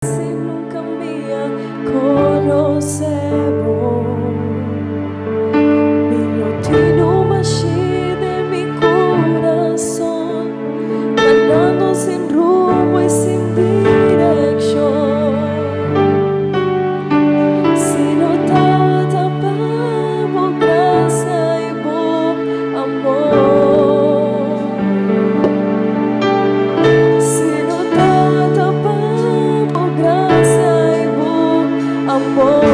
Si nunca mi a conoce bo, mi lo tin un bashí den mi curason, andando sin rumbo y sin direccion. Si no tabata pa bo gracia y bo amor. Si no tabata pa bo gracia y bo amor.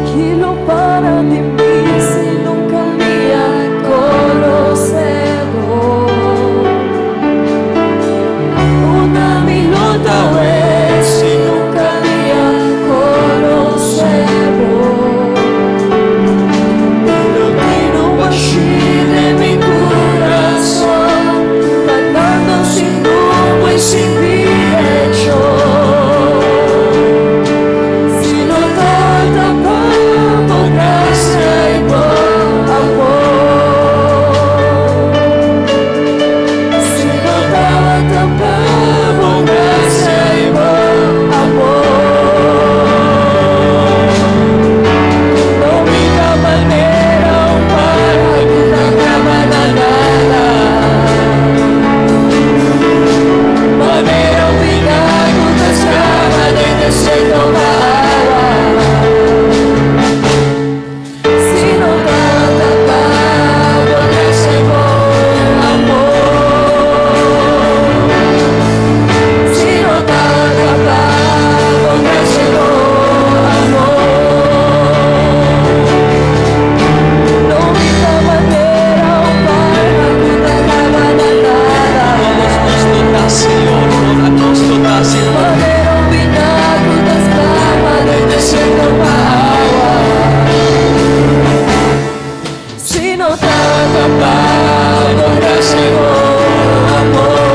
Ki lo para di mi si nunca mi a conoce bo? Unda mi lo ta si nunca mi a conoce bo? Mi lo tin un bashí den mi curason, andando sin rumbo y sin direccion. Si no tabata pa bo gracia y bo amor. Si no tabata pa bo gracia y bo amor. Lo mi ta manera un parha cu ta caba na nada. Manera un biña cu ta sklama den desierto pa awa. Si no tabata pa bo gracia y bo amor. Si no tabata pa bo gracia y bo amor. Lo mi ta manera un parha cu ta caba na nada. Todos nos lo ta, Señor, nos lo ta, Señor. Manera un biña cu ta sklama den desierto pa awa. Si no tabata pa bo gracia y bo amor.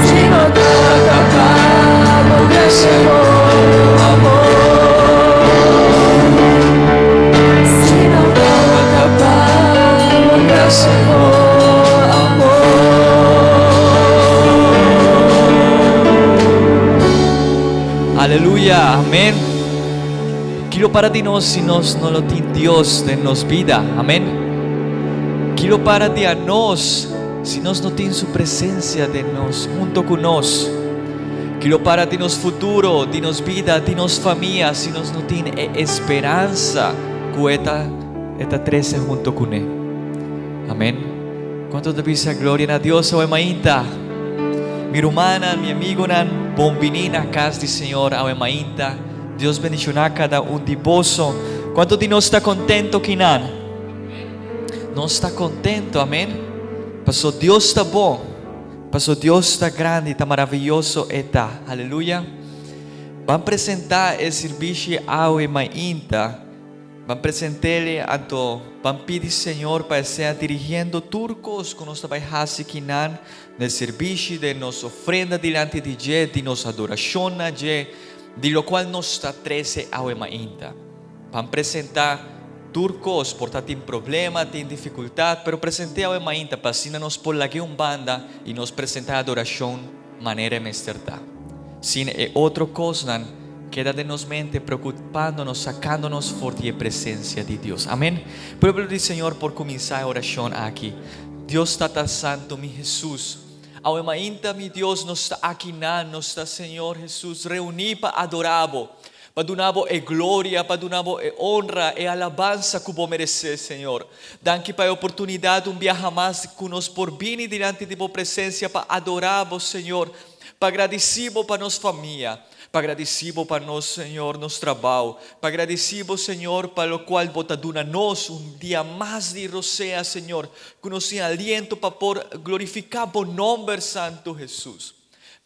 Si no tabata pa bo gracia y bo amor. Si no tabata pa bo gracia y bo amor. Aleluya, amén. Ki lo para di nos si nos no lo tin Dios den nos bida? Amén. Ki lo para di nos si nos no tin su presencia den nos, hunto cu nos? Ki lo para di nos futuro, di nos bida, di nos famia, si nos no tin e speransa cu e ta trece hunto cu ne? Amén. Cuanto ta bisa gloria na Dios awe mainta? Mi rumannan, mi amigonan, bon bini na cas di Señor awe mainta. Dios bendiciona cada un di boso. Cuanto di nos ta contento akinan? Nos ta contento, amén. Paso Dios ta bon. Paso Dios ta grandi, ta maraviyoso e ta. Aleluya. Ban presenta e servicio awe mainta. Ban present'e anto ban pidi Señor pa sea dirigiendo tur cos cu nos ta bay haci akinan den servicio di nos ofrenda dilanti di dje, di nos adoracion na dje, di locual nos ta trece awe mainta. Ban presenta tur cos, por ta tin problema, tin dificultad, pero present'e awe mainta pa asina nos por lag'e un banda y nos presenta adoracion manera mester ta. Sin e otro cosnan keda den nos mente preocupándonos, sacándonos for di presencia di Dios. Amén. Pueblo di Señor, por cuminsa e oracion aki. Dios Tata Santo, mi Jesus. Awe mainta, mi Dios, nos ta akinan, nos ta, Señor Jesus, reuni pa adora Bo, pa duna Bo e gloria, pa duna Bo e honra e alabansa cu Bo merece, Señor. Danki pa e oportunidad un biaha mas cu nos por bini dilanti di Bo presencia pa adora Bo, Señor, pa gradici Bo pa nos famia, pa gradici Bo pa nos, Señor, nos trabou, pa gradici Bo, Señor, pa locual Bo ta duna nos un dia mas di rosea, Señor, cu nos tin aliento pa por glorifica Bo nomber santo, Jesus.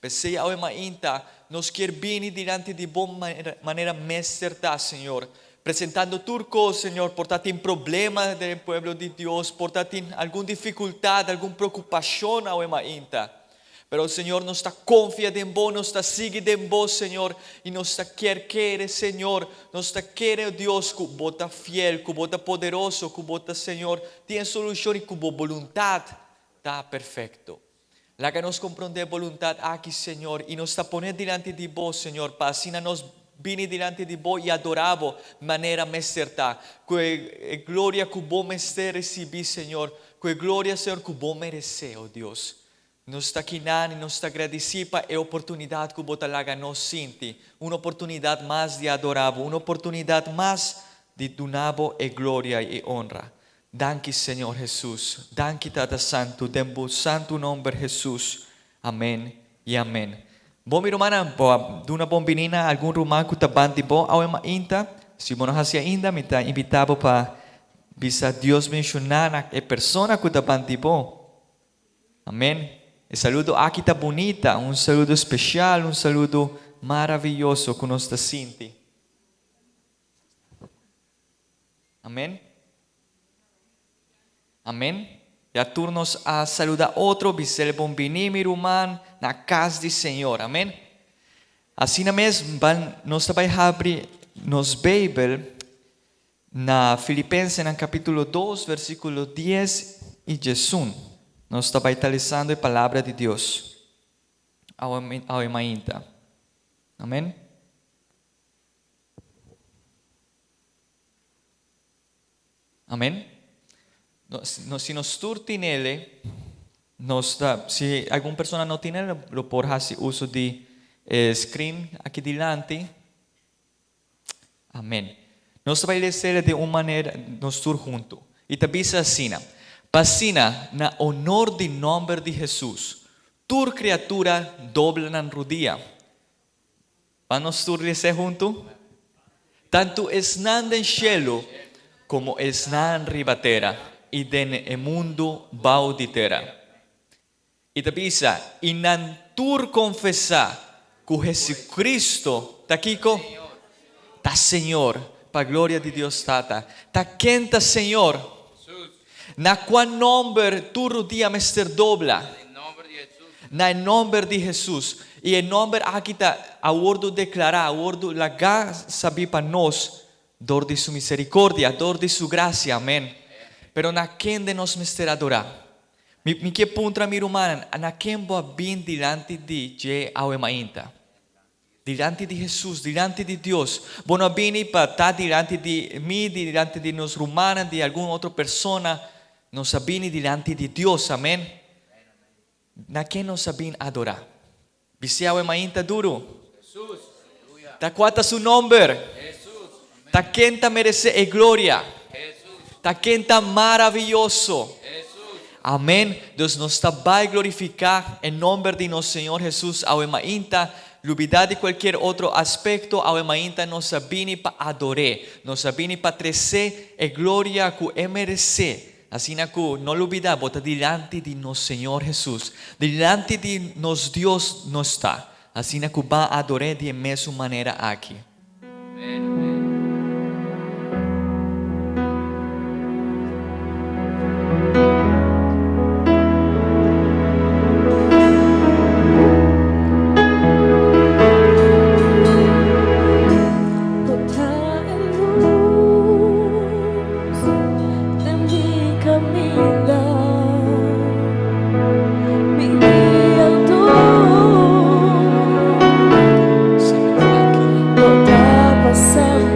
P'esey awe mainta, nos kier bini dilanti di Bo manera mester ta, Señor. Presentando tur cos, Señor, por ta tin problema den pueblo di Dios, por ta tin algun dificultad, algun preocupacion awe mainta. Pero Señor, nos ta confia den Bo, nos ta sigui den Bo, Señor, y nos ta kier kere, Señor, nos ta kere, oh Dios, cu Bo ta fiel, cu Bo ta poderoso, cu Bo ta, Señor, tin e solucion y cu Bo boluntad ta perfecto. Laga nos comprende e boluntad aki, Señor, y nos ta pone dilanti di Bo, Señor, pa asina nos bini dilanti di Bo y adora Bo manera mester ta, cu e gloria cu Bo mester ricibi, Señor, cu e gloria, Señor, cu Bo merece, oh Dios. Nos ta kinan y nos ta gradici pa e oportunidad cu Bo ta laga nos sinti, un oportunidad mas di adora Bo, un oportunidad mas di duna Bo e gloria y e honra. Danki Señor Jesus. Danki Tata Santu den bo santu nomber Jesus. Amen y amen. Bo mi rumannan, bo a duna bon bini na algun ruman cu ta band di bo awe mainta? Si bo no haci ainda, mi ta invita bo pa bisa Dios menciona na e persona cu ta band di bo. Amen. E saludo aki ta bunita, un saludo special, un saludo maraviyoso cu nos ta sinti. Amen. Amen. Ya tur nos a saluda otro, bisel bon bini mi ruman na cas di Señor. Amen. Asina mes ban nos ta bay habri nos Bijbel na Filipensenan capítulo 2 versículo 10 y 11. Nos ta bay ta lesando e palabra di Dios awe awe mainta. Amen. Amen. No, si nos tur tinele, nos ta, si algun persona no tinele, lo por hasi uso di e screen aki dilanti. Amen. Nos ta bai lesele den un manera, nos tur hunto. I ta bisa asina, Pa asina, na honor di nomber di Hesus, tur criatura dobla nan rudia. Pa nos tur les'é huntu? Tantu esnan den shelu komo esnan riba tera i den e mundu bou di tera. I ta bisa, I nan tur konfesá ku Hesukristu ta kiko? Ta Señor, pa gloria di Dios Tata. Ta ken ta Señor? Na kua nòmber tur rudia mester dobla? Na e nòmber di Hesus. I e nòmber aki ta a wòrdu deklará, a wòrdu lagá sabí pa nos dor di Su miserikordia, dor di Su grasia. Amèn. Pero na kende nos mester adorá? Mi mi ke puntra mi rumannan, na ken bo a bin dilanti di dje awe mainta? Dilanti di Hesus, dilanti di Dios. Bo no a bini pa ta dilanti di mi, dilanti di nos rumannan, di algun otro persona. Nos a bini dilanti di Dios, amen. Na ken nos a bin adorá? Bis'é awe mainta duru. Ta kua ta su nomber? Ta ken ta meresé e gloria? Ta ken ta maraviyoso? Amen. Dus nos ta bai glorifiká e nomber di nos Señor Hesus awe mainta. Lubidá di kualkier otro aspekto, awe mainta nos a bini pa ador'é. Nos a bini pa tres'é e gloria ku e meresé. Asina ku no lubidá, bo ta dilanti di nos Señor Hesus. Dilanti di nos Dios nos ta. Asina ku ban ador'é di e mesun manera aki. Bo ta e lus den mi kaminda, mi guiador. Bo ta pa semper.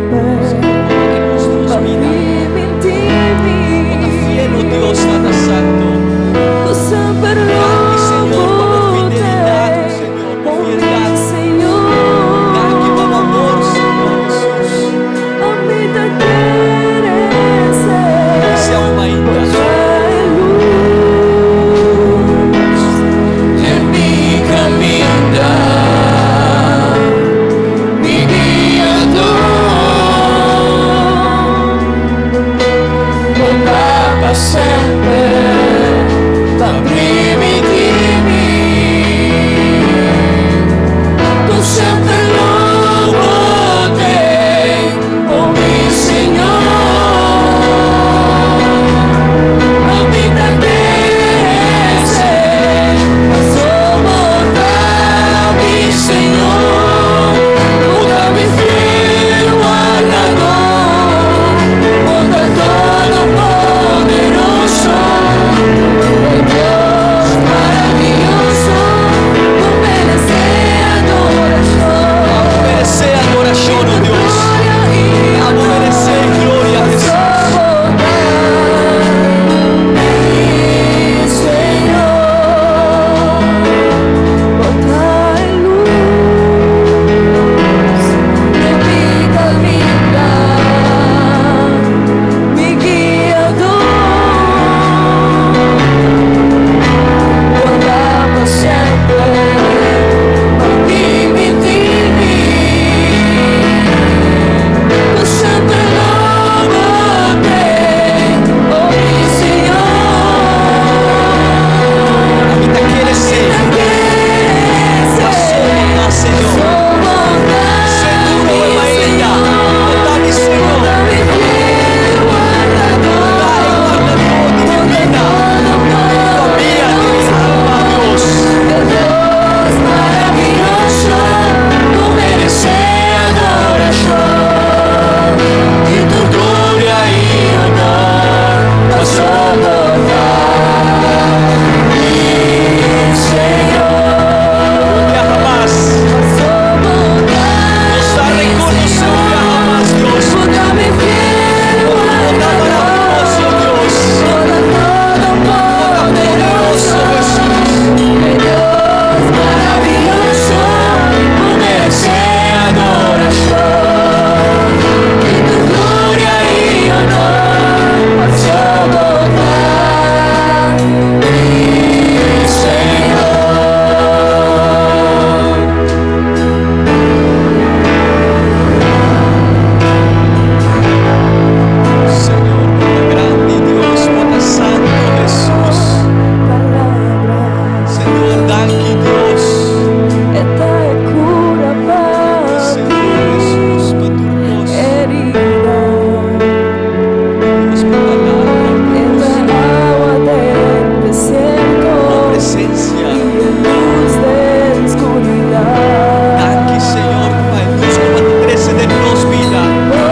desierto Bo presensia. y en luz de oscuridad. Danki, Señor, pa e lus ku bo a trese den nos bida. Bo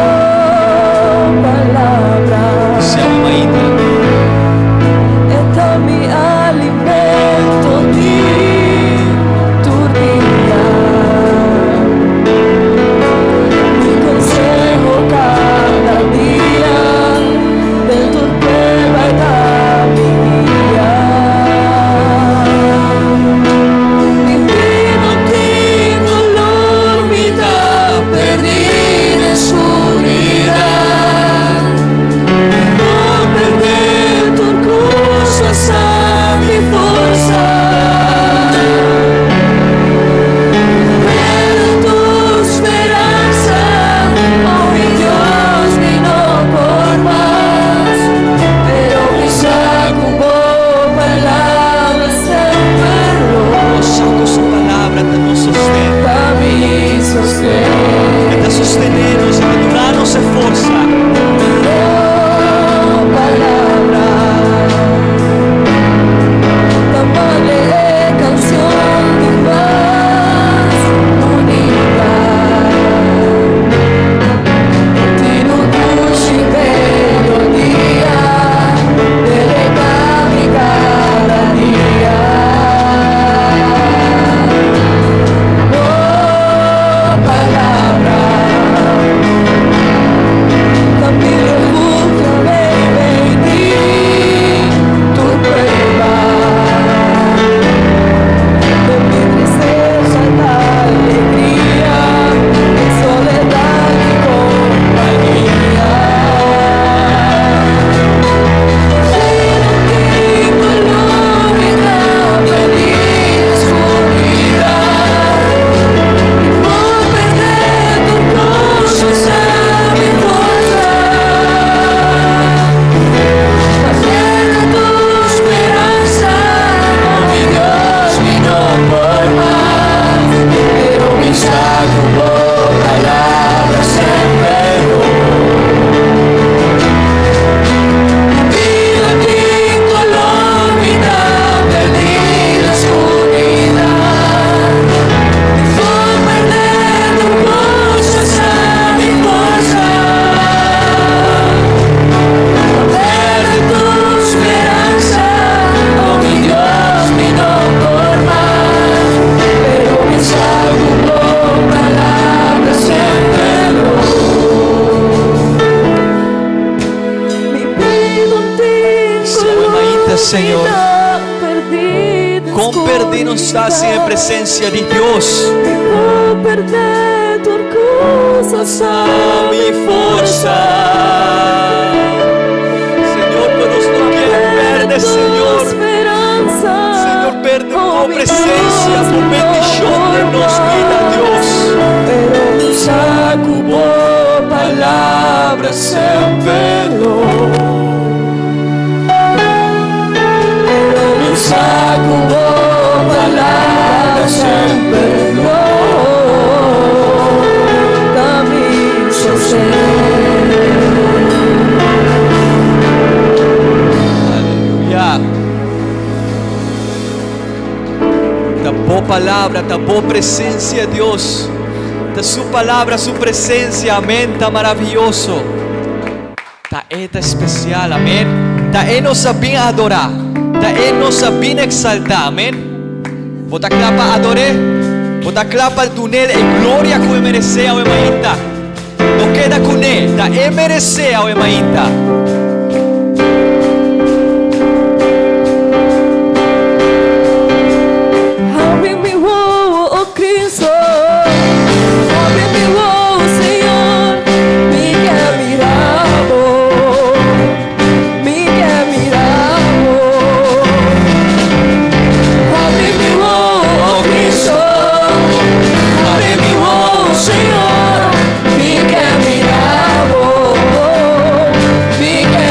palabra. Sea mainta. E ta mi alimento di tur dia. Mi konseho kada dia, den tur prueba ta mi guia. Mi bida no tin koló, mi ta pèrdí den skuridat. No pèrdè tur kos, mi forsa. Pero tu speransa, oh mi Dios, mi no por mas. Pero mi sa ku bo palabra semper Nos sa ku su palabra ta nos sosten. Ta mi sosten. Ta sostené nos, ta duna nos forsa. Bo palabra, ta manera kanshon di mas bunita. Tin un dushi melodia, deleitá mi kada dia. Bo palabra, ta mi refugio, meimei tur prueba. De mi tristesa ta alegria, den soledat mi kompania. Si no tin koló, mi ta pèrdí den skuridat. No pèrdè tur kos, mi forsa. Pero tu speransa, oh mi Dios, mi no por mas. Pero mi sa ku bo palabra semper. Bida tin koló, mi ta pèrdí den skuridat. No pèrdè tur kos, mi forsa. Pero tu speransa, oh mi Dios, mi no por mas. Pero mi sa ku bo palabra semper. Mi bida tin Sea mainta, Señor. Pèrdí Kon pèrdí nos ta sin e presensia di Dios. No pèrdè tur kos, Mi forsa. Señor, pero nos no ke pèrdè, Señor. Speransa, Señor, pèrdè oh, tu mi presensia, Dios, tu bendishon den nos bida, Dios. Pero mi sa ku bo palabra semper. Pero mi sa ku bo palabra semper. Ta mi sosten. Aleluya. Ta bo palabra, ta bo presensia, Dios. Ta su palabra, su presensia, amèn, ta maravioso. Ta e ta spesial, amèn. Ta e nos a bin adorá. Ta e nos a bin eksaltá, amèn. Bo ta kla pa ador'é. Bo ta kla pa dun'é e gloria ku e meresé, awe mainta. No keda kuné, ta e meresé, awe mainta. Habri mi wowo, oh Kristu. Habri mi wowo, Señor. Mi ke mira bo. Mi ke mira bo. Habri mi wowo, oh Kristu. Habri mi wowo, Señor. Mi ke mira bo. Mi ke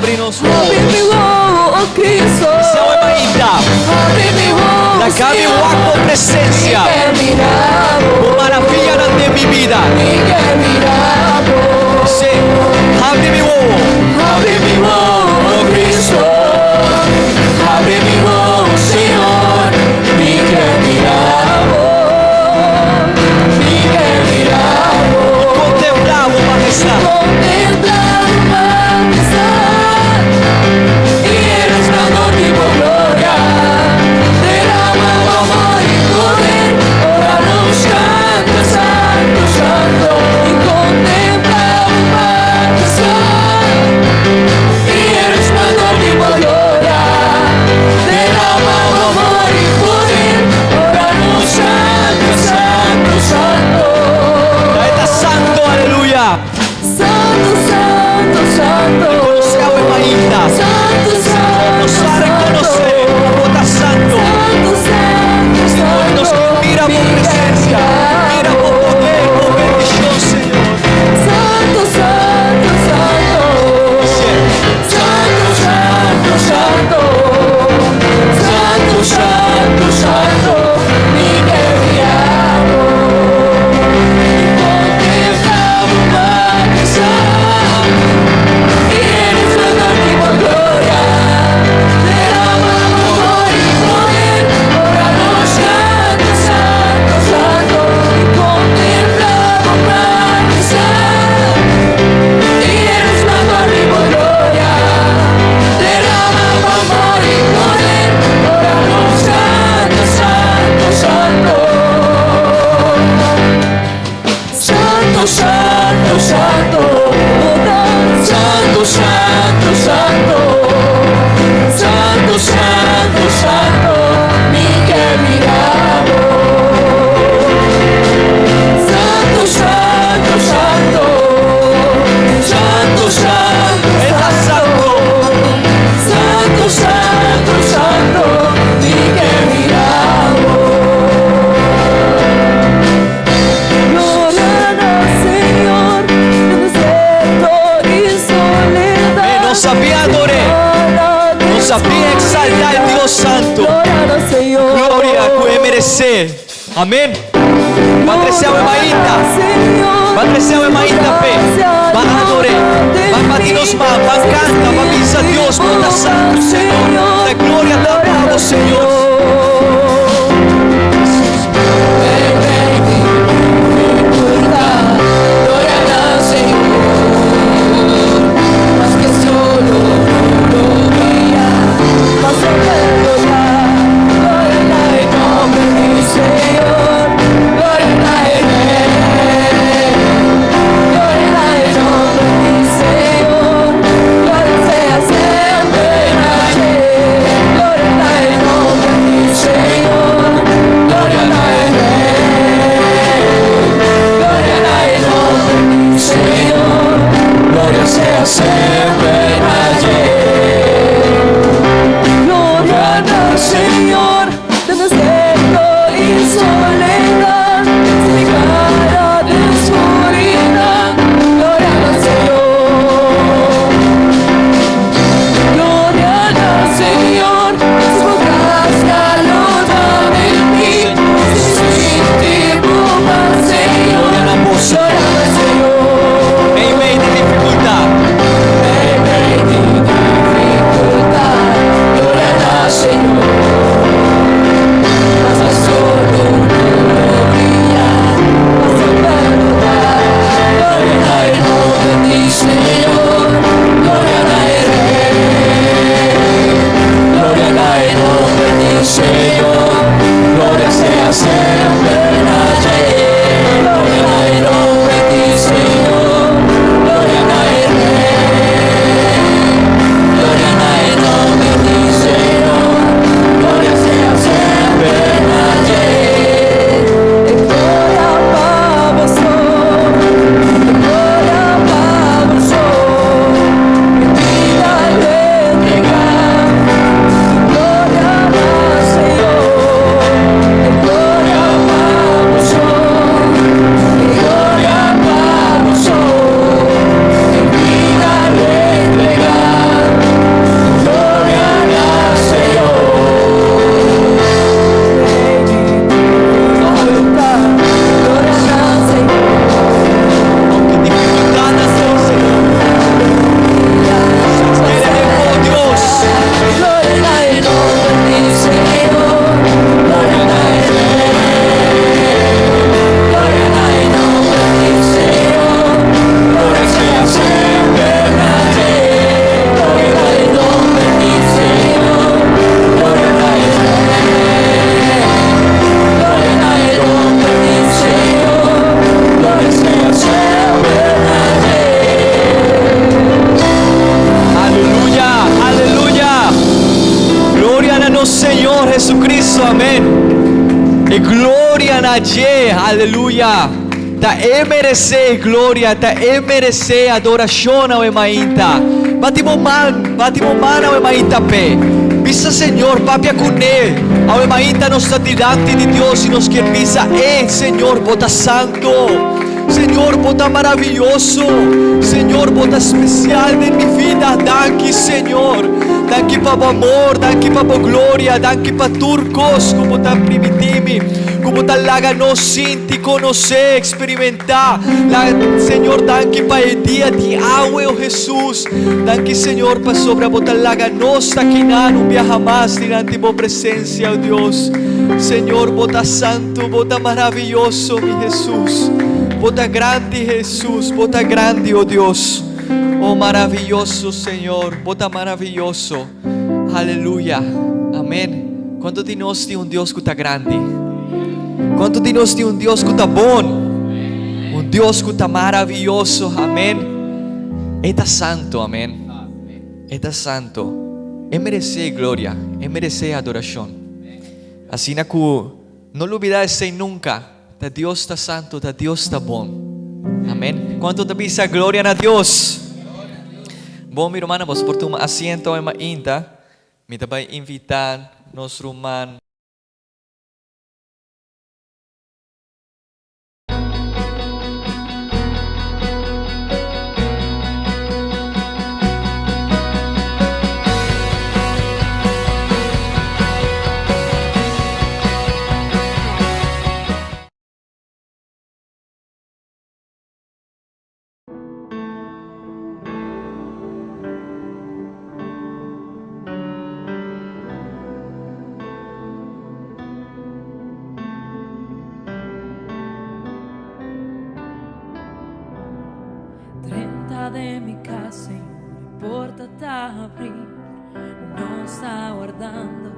Habri nos Habri mi wowo. wowo, oh Cristo. Bisa awe mainta. Habri mi wowo, Laga mi Señor. wak bo presencia. Mi ke mira bo. Bo maravianan den mi bida. Mi ke mira bo. Sí. Habri mi wowo. Habri mi wowo, oh Cristo. Habri mi wowo, Señor. Mi ke mira bo. Mi ke mira bo. Contemplá bo majestad. Contemplar tu majestad y el resplandor de tu gloria. Derrama tu amor y poder. Ora nos canta, santo, santo. Y contemplar tu majestad y el resplandor de tu gloria. Derrama tu amor y poder. Ora nos canta, santo, santo. E ta santo, aleluya. Santo, santo, santo. Rekonosé awe mainta. Santo, santo, Nos a rekonosé. santo. Bo ta santo. Santo, santo, Señor, nos santo. mira bo presencia. Mira bo poder, bo bendishon, Señor. Santo, santo, santo. Sí. Santo, santo, santo. Santo, santo, santo. Mi ke mira bo. Contempla tu majestad y el resplandor de tu gloria. Derrama tu amor y poder. Ora nos canta, santo, santo. Y contempla tu majestad y el resplandor de tu gloria. Derrama tu amor y poder. Ora nos canta, santo, santo. Santo, santo, santo. Santo, santo, santo. Santo, santo, santo. Mi ke mira bo. Santo, santo, santo. Santo, santo, E ta santo. Santo, santo, santo. Mi ke mira bo. Gloria al Señor, en desierto y soledad. Nos sabi ador'é. Nos sabi eksaltá Dios Santo. Gloria al Señor. Gloria ku e meresé. Amèn. Ban trese awe mainta. Ban trese awe mainta p'e. Ban ador'é. Ban bati nos man. Ban kanta. Ban bisa Dios. Bo ta santo, Señor. E gloria ta pa bo, Señor. Gloria al Señor, más que solo gloria, más gloria, gloria al nombre del Señor, gloria a Él, gloria al nombre del Señor, gloria sea Señor. Señor Jesucristo, amén. E gloria na dje, aleluya. Ta e meresé gloria, ta e meresé adorashon awe mainta. Bati bo man, bati bo man awe mainta p'e. Bisa Señor, papia kuné. Awe mainta nos ta dilanti di Dios i nos kier bisa e, Señor, bo ta santo. Señor, bo ta maraviyoso. Señor, bo ta spesial den mi vida. Danki, Señor. Danki pa bo amor, danki pa bo gloria, danki pa tur kos ku bo ta primití mi, ku bo ta laga nos sinti, konosé, eksperimentá. La, Señor, danki pa e dia di awe, o Hesus. Danki, Señor, pasobra bo ta laga nos ta kinan un biaha mas dilanti bo presensia, o Dios. Señor, bo ta santu, bo ta maraviyoso, mi Hesus. Bo ta grandi, Hesus, bo ta grandi, o Dios. Oh, maraviyoso, Señor, bo ta maraviyoso. Aleluya. Amén. Kuantu di nos tin un Dios ku ta grandi? Kuantu di nos tin un Dios ku ta bon? Un Dios ku ta maraviyoso. Amén. E ta santu. Amén. E ta santu. E meresé gloria. E meresé adorashon. Asina ku no lubidá esei nunka. Ta Dios ta santu, ta Dios ta bon. Amén. Kuantu ta bisa gloria na Dios? Bon, mi rumannan, boso por tuma asiento awe mainta. Mi ta bai invitá nos ruman. Drenta den mi cas, Señor, e porta ta abrí. Nos ta wardando,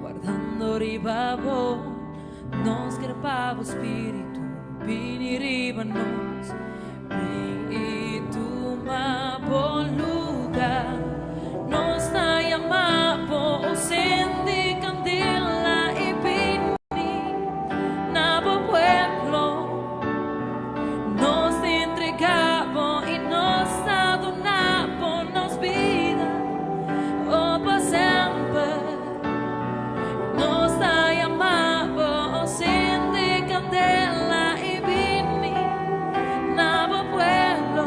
wardando riba bo. Nos ker pa bo spiritu bini riba nos. Bin i tuma bo lugar. Nos ta yama bo, sendi kandela i bini na bo pueblo. Nos ta entrega bo i nos ta duna bo nos bida, oh, pa semper. Nos ta yama bo, sende kandela i bini na bo pueblo.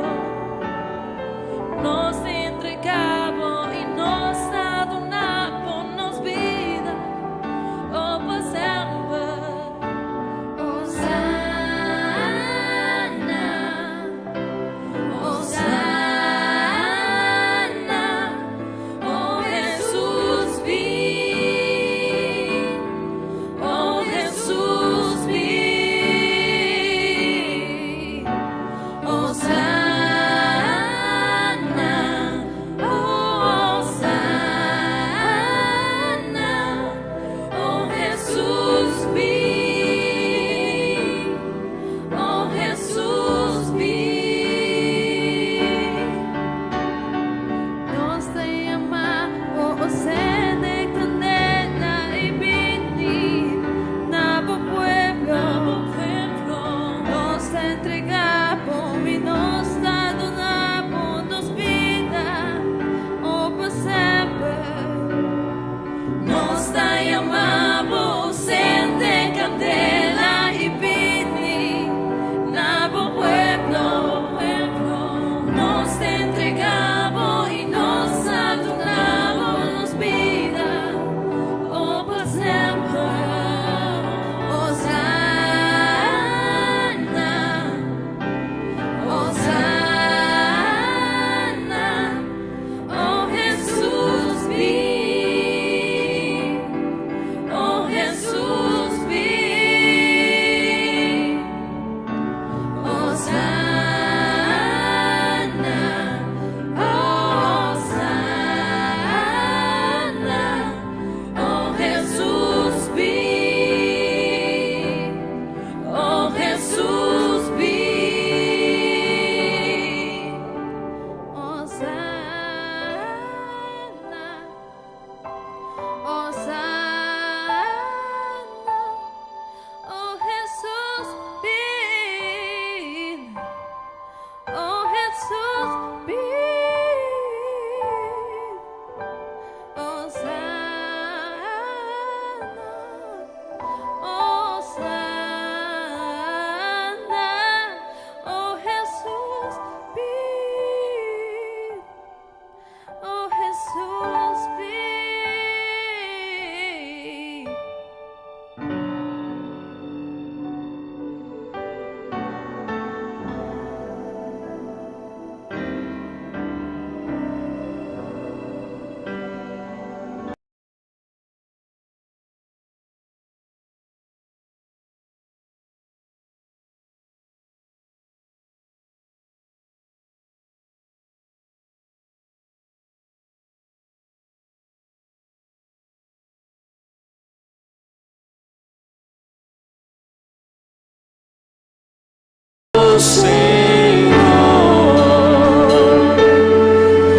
Señor,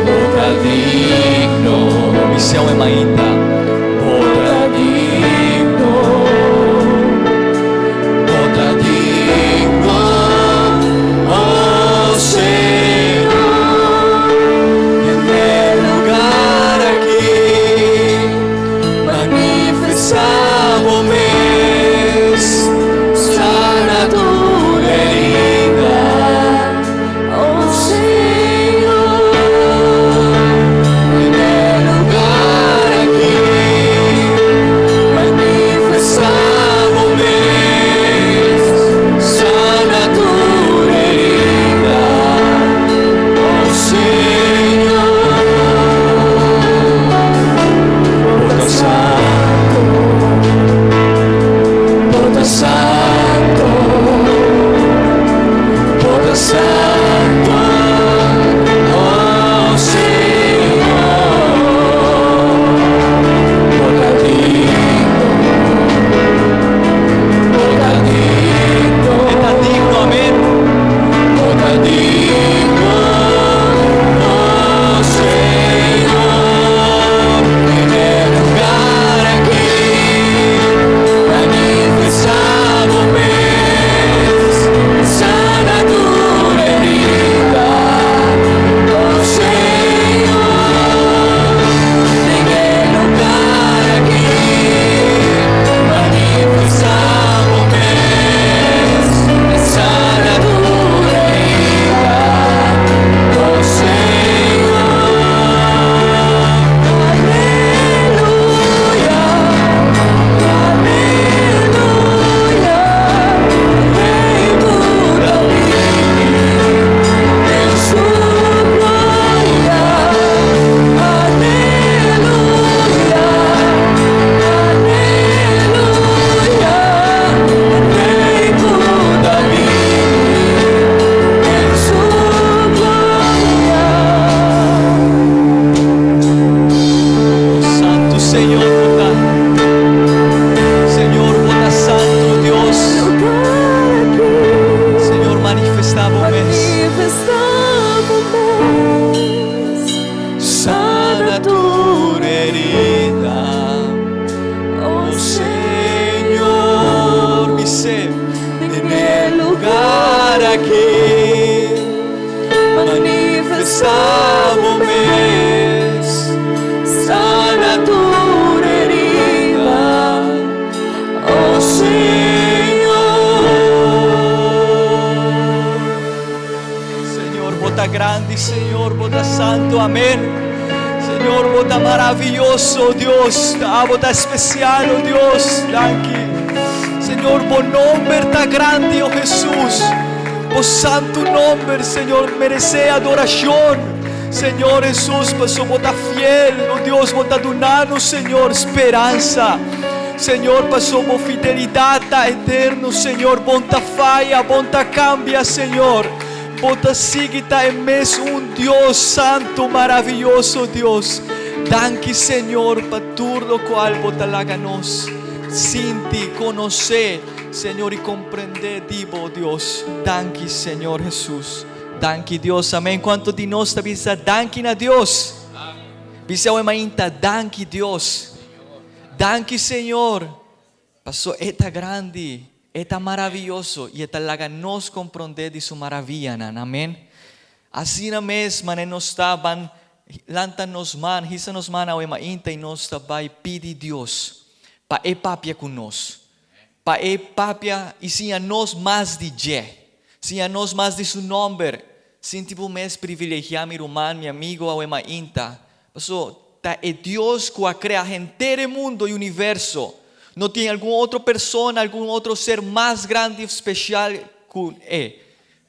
Bo ta digno. Bis'é awe mainta, Bo ta digno, Bo ta digno, oh Señor, den e lugar aki, manifestá bo mes, sana tur herida, Oh Señor, den e lugar aki, manifestá bo mes, sana tur herida, oh Señor. Bo ta santo, Bo ta santo, Bo ta santo, oh Señor, Bo ta digno, Bo ta digno, E ta digno, amèn. Bo ta digno, oh Señor, den e lugar aki, manifestá bo mes, sana tur herida, oh Señor, den e lugar aki, manifestá bo mes, sana tur herida, oh Señor. Aleluya, aleluya, Rei David, den su gloria. Aleluya, aleluya, Rei David, den su gloria. Santo Señor, Bo ta. Señor, Bo ta santo, Dios. Lugar aki, Señor, manifestá bo mes. Manifestá bo mes. Sana tur herida. Oh Oh Señor, bis'é, Den den e lugar aki, manifestá bo mes, sana tur herida. Oh Señor. Señor, Bo ta grandi, Señor, Bo ta santo, amèn. Señor, Bo ta maravioso, Dios. Ah, Bo ta espesial, oh Dios. Danki. Señor, Bo nòmber ta grandi, oh Jesus. Bo santo nòmber, Señor, meresé adorashon. Señor Jesus, paso Bo ta fiel, oh Dios, Bo ta duna, Señor, speransa. Señor, paso Bo fidelidat ta eterno, Señor, Bo n' ta faya, Bo n' ta kambia, Señor. Bo ta sigui ta e mesun Dios santo, maravioso Dios. Danki, Señor, pa tur lokual Bo ta laga nos sinti, konosé, Señor, i komprondé di Bo, Dios. Danki, Señor Jesus. Danki, Dios. Amèn. Kuantu di nos ta bisa danki na Dios? Bisa awe mainta, danki, Dios. Danki, Señor. Paso E ta grandi, E ta maravioso i E ta laga nos komprondé di su maravianan. Amèn. Asina mes, manera nos ta ban lanta nos man, hisa nos man awe mainta i nos ta bai pidi Dios pa E papia ku nos. Pa E papia i siña nos mas di dje. Siña nos mas di su nòmber. Sinti bo mes privilegiá, mi ruman, mi amigu, awe mainta. Paso ta e Dios ku a krea henter mundu i universo. No tin algun otro persona, algun otro ser mas grandi i spesial ku E.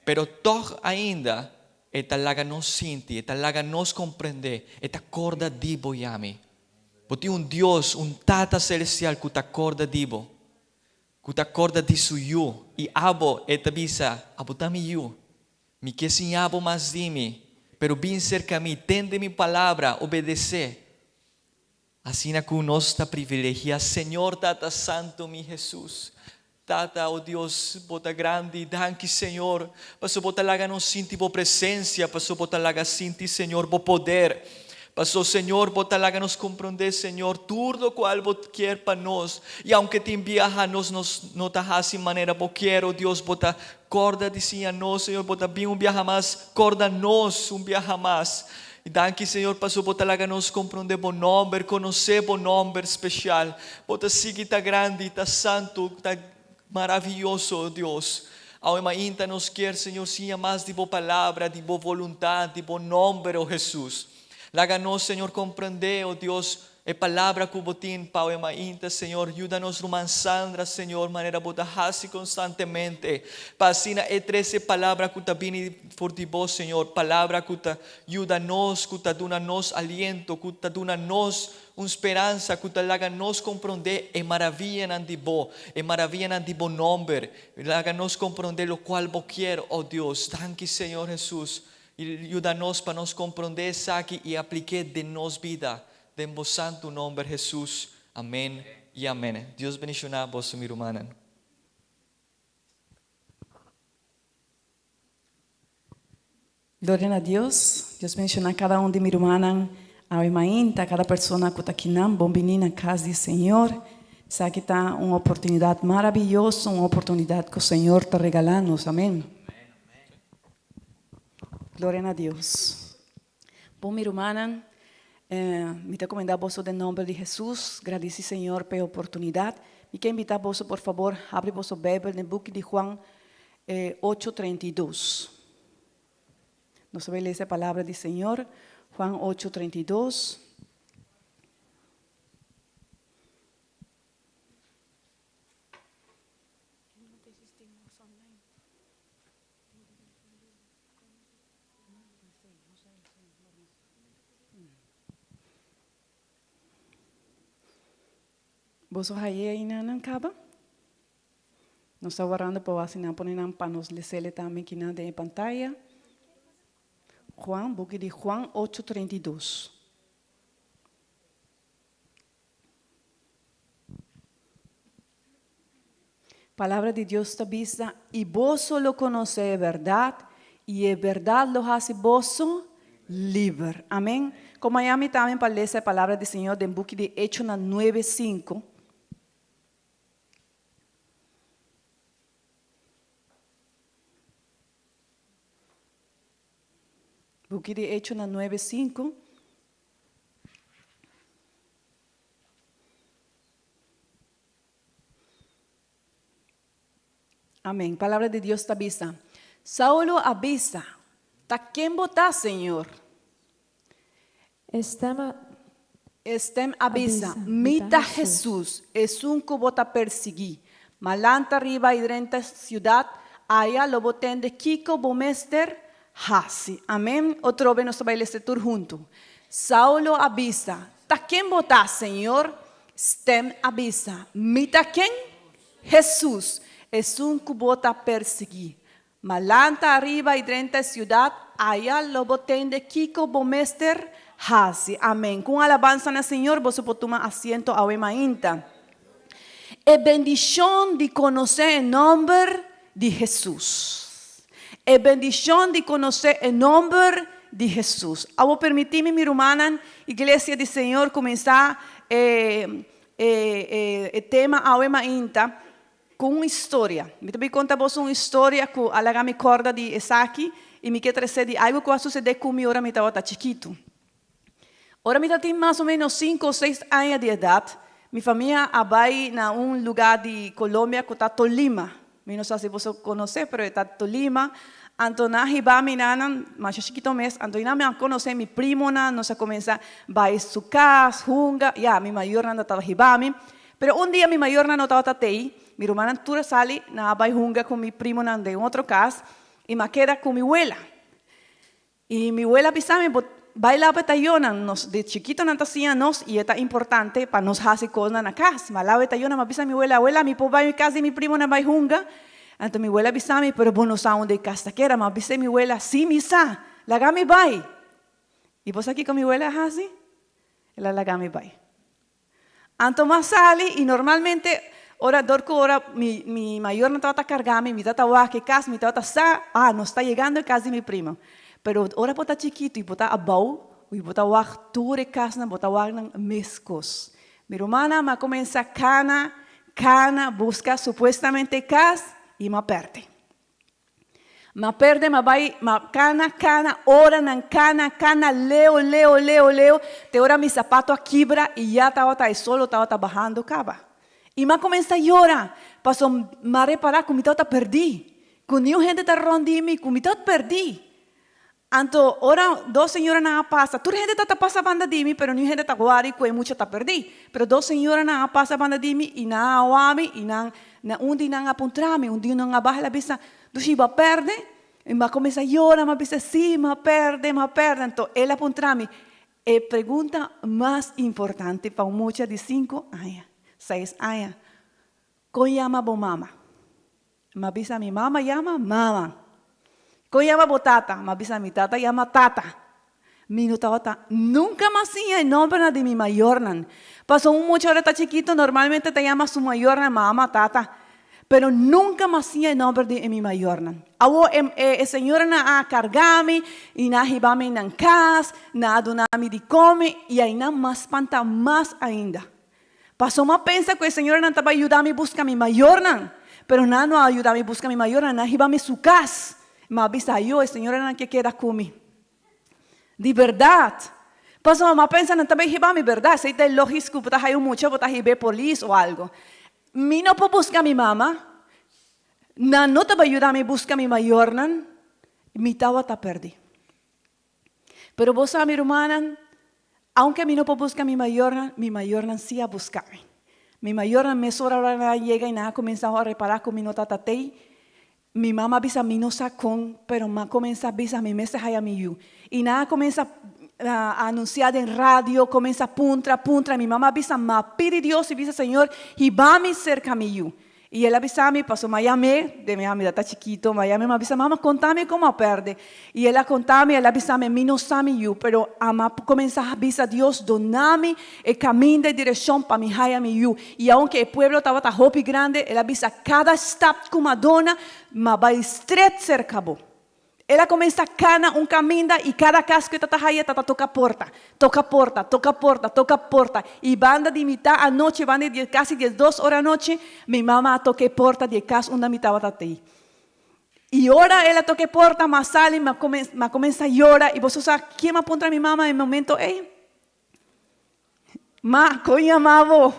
Pero toch ainda, E ta laga nos sinti, E ta laga nos komprondé, E ta kòrda di bo i ami. Bo tin un Dios, un Tata selestial ku ta kòrda di bo. Ku ta kòrda di su yu. I abo, E ta bisa, abo ta mi yu. Mi ke siña bo mas di mi, pero bin serka mi, tende mi palabra, obedesé. Asina ku nos ta privilegiá, Señor Tata Santo, mi Jesus. Tata, o Dios, Bo ta grandi. Danki, Señor, paso Bo ta laga nos sinti Bo presencia, paso Bo ta laga sinti, Señor, Bo poder. Paso, Señor, Bo ta laga nos comprende, Señor, tur locual Bo kier pa nos. Y aunke tin biaha nos nos no ta haci manera Bo kier, o Dios, Bo ta corda di siña nos, Señor, Bo ta bin un biaha mas corda nos un biaha mas. Y danki, Señor, paso Bo ta laga nos comprende Bo nomber, conoce Bo nomber special. Bo ta sigui ta grandi, ta santo, ta maraviyoso, o Dios. Awe mainta nos kier, Señor, siña mas di Bo palabra, di Bo voluntad, di Bo nomber, o Jesus. Laga nos, Señor, comprende, o Dios, e palabra cu Bo tin pa awe mainta, Señor. Yuda nos ruman Sandra, Señor, manera Bo ta haci constantemente, pa asina e trece palabra cu ta bini for di Bo, Señor, palabra cu ta yuda nos, cu ta duna nos aliento, cu ta duna nos un speransa cu ta laga nos comprende e maraviyanan di Bo, e maraviyanan di Bo nomber. Laga nos comprende locual Bo kier, oh Dios. Danki, Señor Jesus. Y yuda nos pa nos comprende esaki y aplik'é den nos bida. Den Bo santu nomber, Jesus. Amen y amen. Dios bendiciona boso mi rumannan. Gloria na Dios. Dios bendiciona cada un di mi rumannan awe mainta, cada persona cu ta kinan, bon bini na cas di Señor. Esaki ta un oportunidad maraviyoso, un oportunidad cu Señor ta regala nos. Amen. Gloria na Dios. Bon mi rumannan, mi ta comenda boso den nomber di Jesus. Gradici Señor pa e oportunidad. Mi ke invita boso por fabor habri boso Bijbel den buki di Juan ocho 32. Nos ta bay lesa e palabra di Señor, Juan ocho 32. Boso haye aina nan kaba? Nos ta warando pa wak si nan pone nan pa nos lesele tambe kinan den e pantaya. Juan, buki di Juan ocho 32. Palabra di Dios ta bisa, I boso lo konosé e bèrdat, i e bèrdat lo hasi boso liber. Amen. Kompañá mi tambe pa lesa e palabra di Señor den buki di Echonan nuebe sinku. Buki di Echonan nuebe sinku. Amén. Palabra di Dios ta bisa, Saulo a bisa, Ta ken bo ta, Señor? E stem a. E stem a bisa, Mi ta Jesús, esun ku bo ta persiguí. Ma lanta riba i drenta siudat, aya lo bo tende kiko bo mester hasi. Amén. Otro be nos ta bai lesa tur huntu. Saulo a bisa, Ta ken bo ta, Señor? Stem a bisa, Mi ta ken? Hesus, esun ku bo ta persiguí. Ma lanta ariba i drenta e siudat, aya lo bo tende kiko bo mester hasi. Amen. Ku un alabansa na Señor boso por tuma asiento awe mainta. E bendishon di konosé e nòmber di Hesus. E bendishon di konosé e nòmber di Hesus. Awor permití mi, mi rumannan, Iglesia di Señor, kuminsá e e e tema awe mainta ku un historia. Mi ta bin konta boso un historia ku a laga mi kòrda di esaki i mi ke tresé di algu ku a susedé ku mi ora mi tabata chikitu. Ora mi ta tin mas o ménos sinku o seis aña di edat, mi famia a bai na un lugá di Colombia ku ta Tolima. Mi no sa si boso konosé, pero e ta Tolima. Anto nan a hiba mi nanan, masha chikito mes, anto nan mi a konosé mi primonan, nos a kuminsá bai su kas, hunga, ya, mi mayornan ta tabata hiba mi. Pero un dia mi mayornan no tabata tei, mi rumannan tur a sali, nan a bai hunga ku mi primonan den otro kas, i mi a keda ku mi wela. I mi wela bisa mi, Bo bai laba e tayonan. Nos di chikito nan ta siña nos i e ta importante pa nos hasi kosnan na kas. Mi a laba e tayonan, mi a bisa mi wela, Wela, mi por bai mi kas di mi primonan bai hunga? Anto mi wela bisa mi, Pero bo no sa unda e kas ta keda. Mi a bis'é mi wela, Sí, mi sa. Laga mi bai. I bo sa kiko mi wela a hasi? El a laga mi bai. Anto m'a sali i normalmente Ora dor ku ora mi mi mayornan tabata karga mi, mi tabata wak e kas, mi tabata sa, ah, nos ta yegando e kas di mi primo. Pero ora bo ta chikitu i bo ta abou, i bo ta wak tur e kasnan, bo ta wak nan meskos. Mi rumannan a kuminsá kana, kana, buska supuestamente e kas i m'a pèrdè. M'a pèrdè, m'a bai, m'a kana, kana, oranan kana, kana, leu, leu, leu, leu, te ora mi sapato a kibra i ya tabata e solo tabata bahando kaba. I m'a kuminsá yora, paso m'a repará ku mi tabata pèrdí, ku niun hende ta rònt di mi, ku mi tabata pèrdí. Anto ora dos señoranan a pasa, tur hende ta ta pasa banda di mi, pero niun hende ta wari ku e mucha ta pèrdí. Pero dos señoranan a pasa banda di mi i nan a awa mi i nan, na un di nan a puntra mi, un di nan a baha el a bisa, Dushi, bo a pèrdè? I mi a kuminsá yora, mi a bisa, Sí, mi a pèrdè, mi a pèrdè. Anto el a puntra mi e pregunta mas importante pa un mucha di sinku aña, seis aña, Kon yama bo mama? M'a bisa mi mama yama mama. Kon yama bo tata? M'a bisa mi tata yama tata. Mi no tabata nunka mas siña e nombernan di mi mayornan. Pasobra un mucha ora ta chikito normalmente ta yama su mayornan mama, tata. Pero nunka mas siña e nomber di e mi mayornan. Awor e e señoranan a karga mi i nan a hiba mi nan kas, nan a duna mi di kome i ainan mas spanta mas ainda. Paso m'a pensa ku e señoranan ta bai yuda mi buska mi mayornan, pero nan no a yuda mi buska mi mayornan, nan a hiba mi su kas. M'a bisa, Ayo, e señoranan ke keda ku mi. Di bèrdat. Pasobra m'a pensa nan ta bai hiba mi, bèrdat? Esei ta e lógis ku bo ta haya un mucha, bo ta hib'é polis o algu. Mi no por buska mi mama, nan no ta bai yuda mi buska mi mayornan, mi tabata pèrdí. Pero bo sa, mi rumannan, aunke mi no por buska mi mayornan, mi mayornan sí a buska mi. Mi mayornan mesora ora nan a yega i nan a kuminsá a repará ku mi no ta tatei. Mi mama a bisa mi no sa kon, pero m'a kuminsá bisa mi mester haya mi yu. I nan a kuminsá anunsiá den radio, kuminsá puntra, puntra. Mi mama a bisa, m'a pidi Dios i bisa, Señor, hiba mi serka mi yu. I el a bisa mi, paso m'a yam'é, den mi mi ta chikito, m'a yam'é, m'a bisa, Mama, konta mi komo a pèrdè. I el a konta mi, el a bisa mi, Mi no sa mi yu, pero a kuminsá bisa Dios duna mi e kaminda, e direkshon pa mi haya mi yu. I aunke e pueblo tabata hopi grandi, el a bisa, Kada stap ku m'a duna, m'a bai stret serka bo. El a kuminsá kana un kaminda i kada kas ku e ta ta haya ta ta toka porta, toka porta, toka porta, toka porta. I banda di mitá anochi, banda di kasi diesdos ora anochi, mi mama a toka e porta di e kas unda mi tabata tei. I ora el a toka e porta, mi a sali, mi a kuminsá yora. I boso sa ken mi a puntra mi mama e momento ei? Ma, kon yama bo?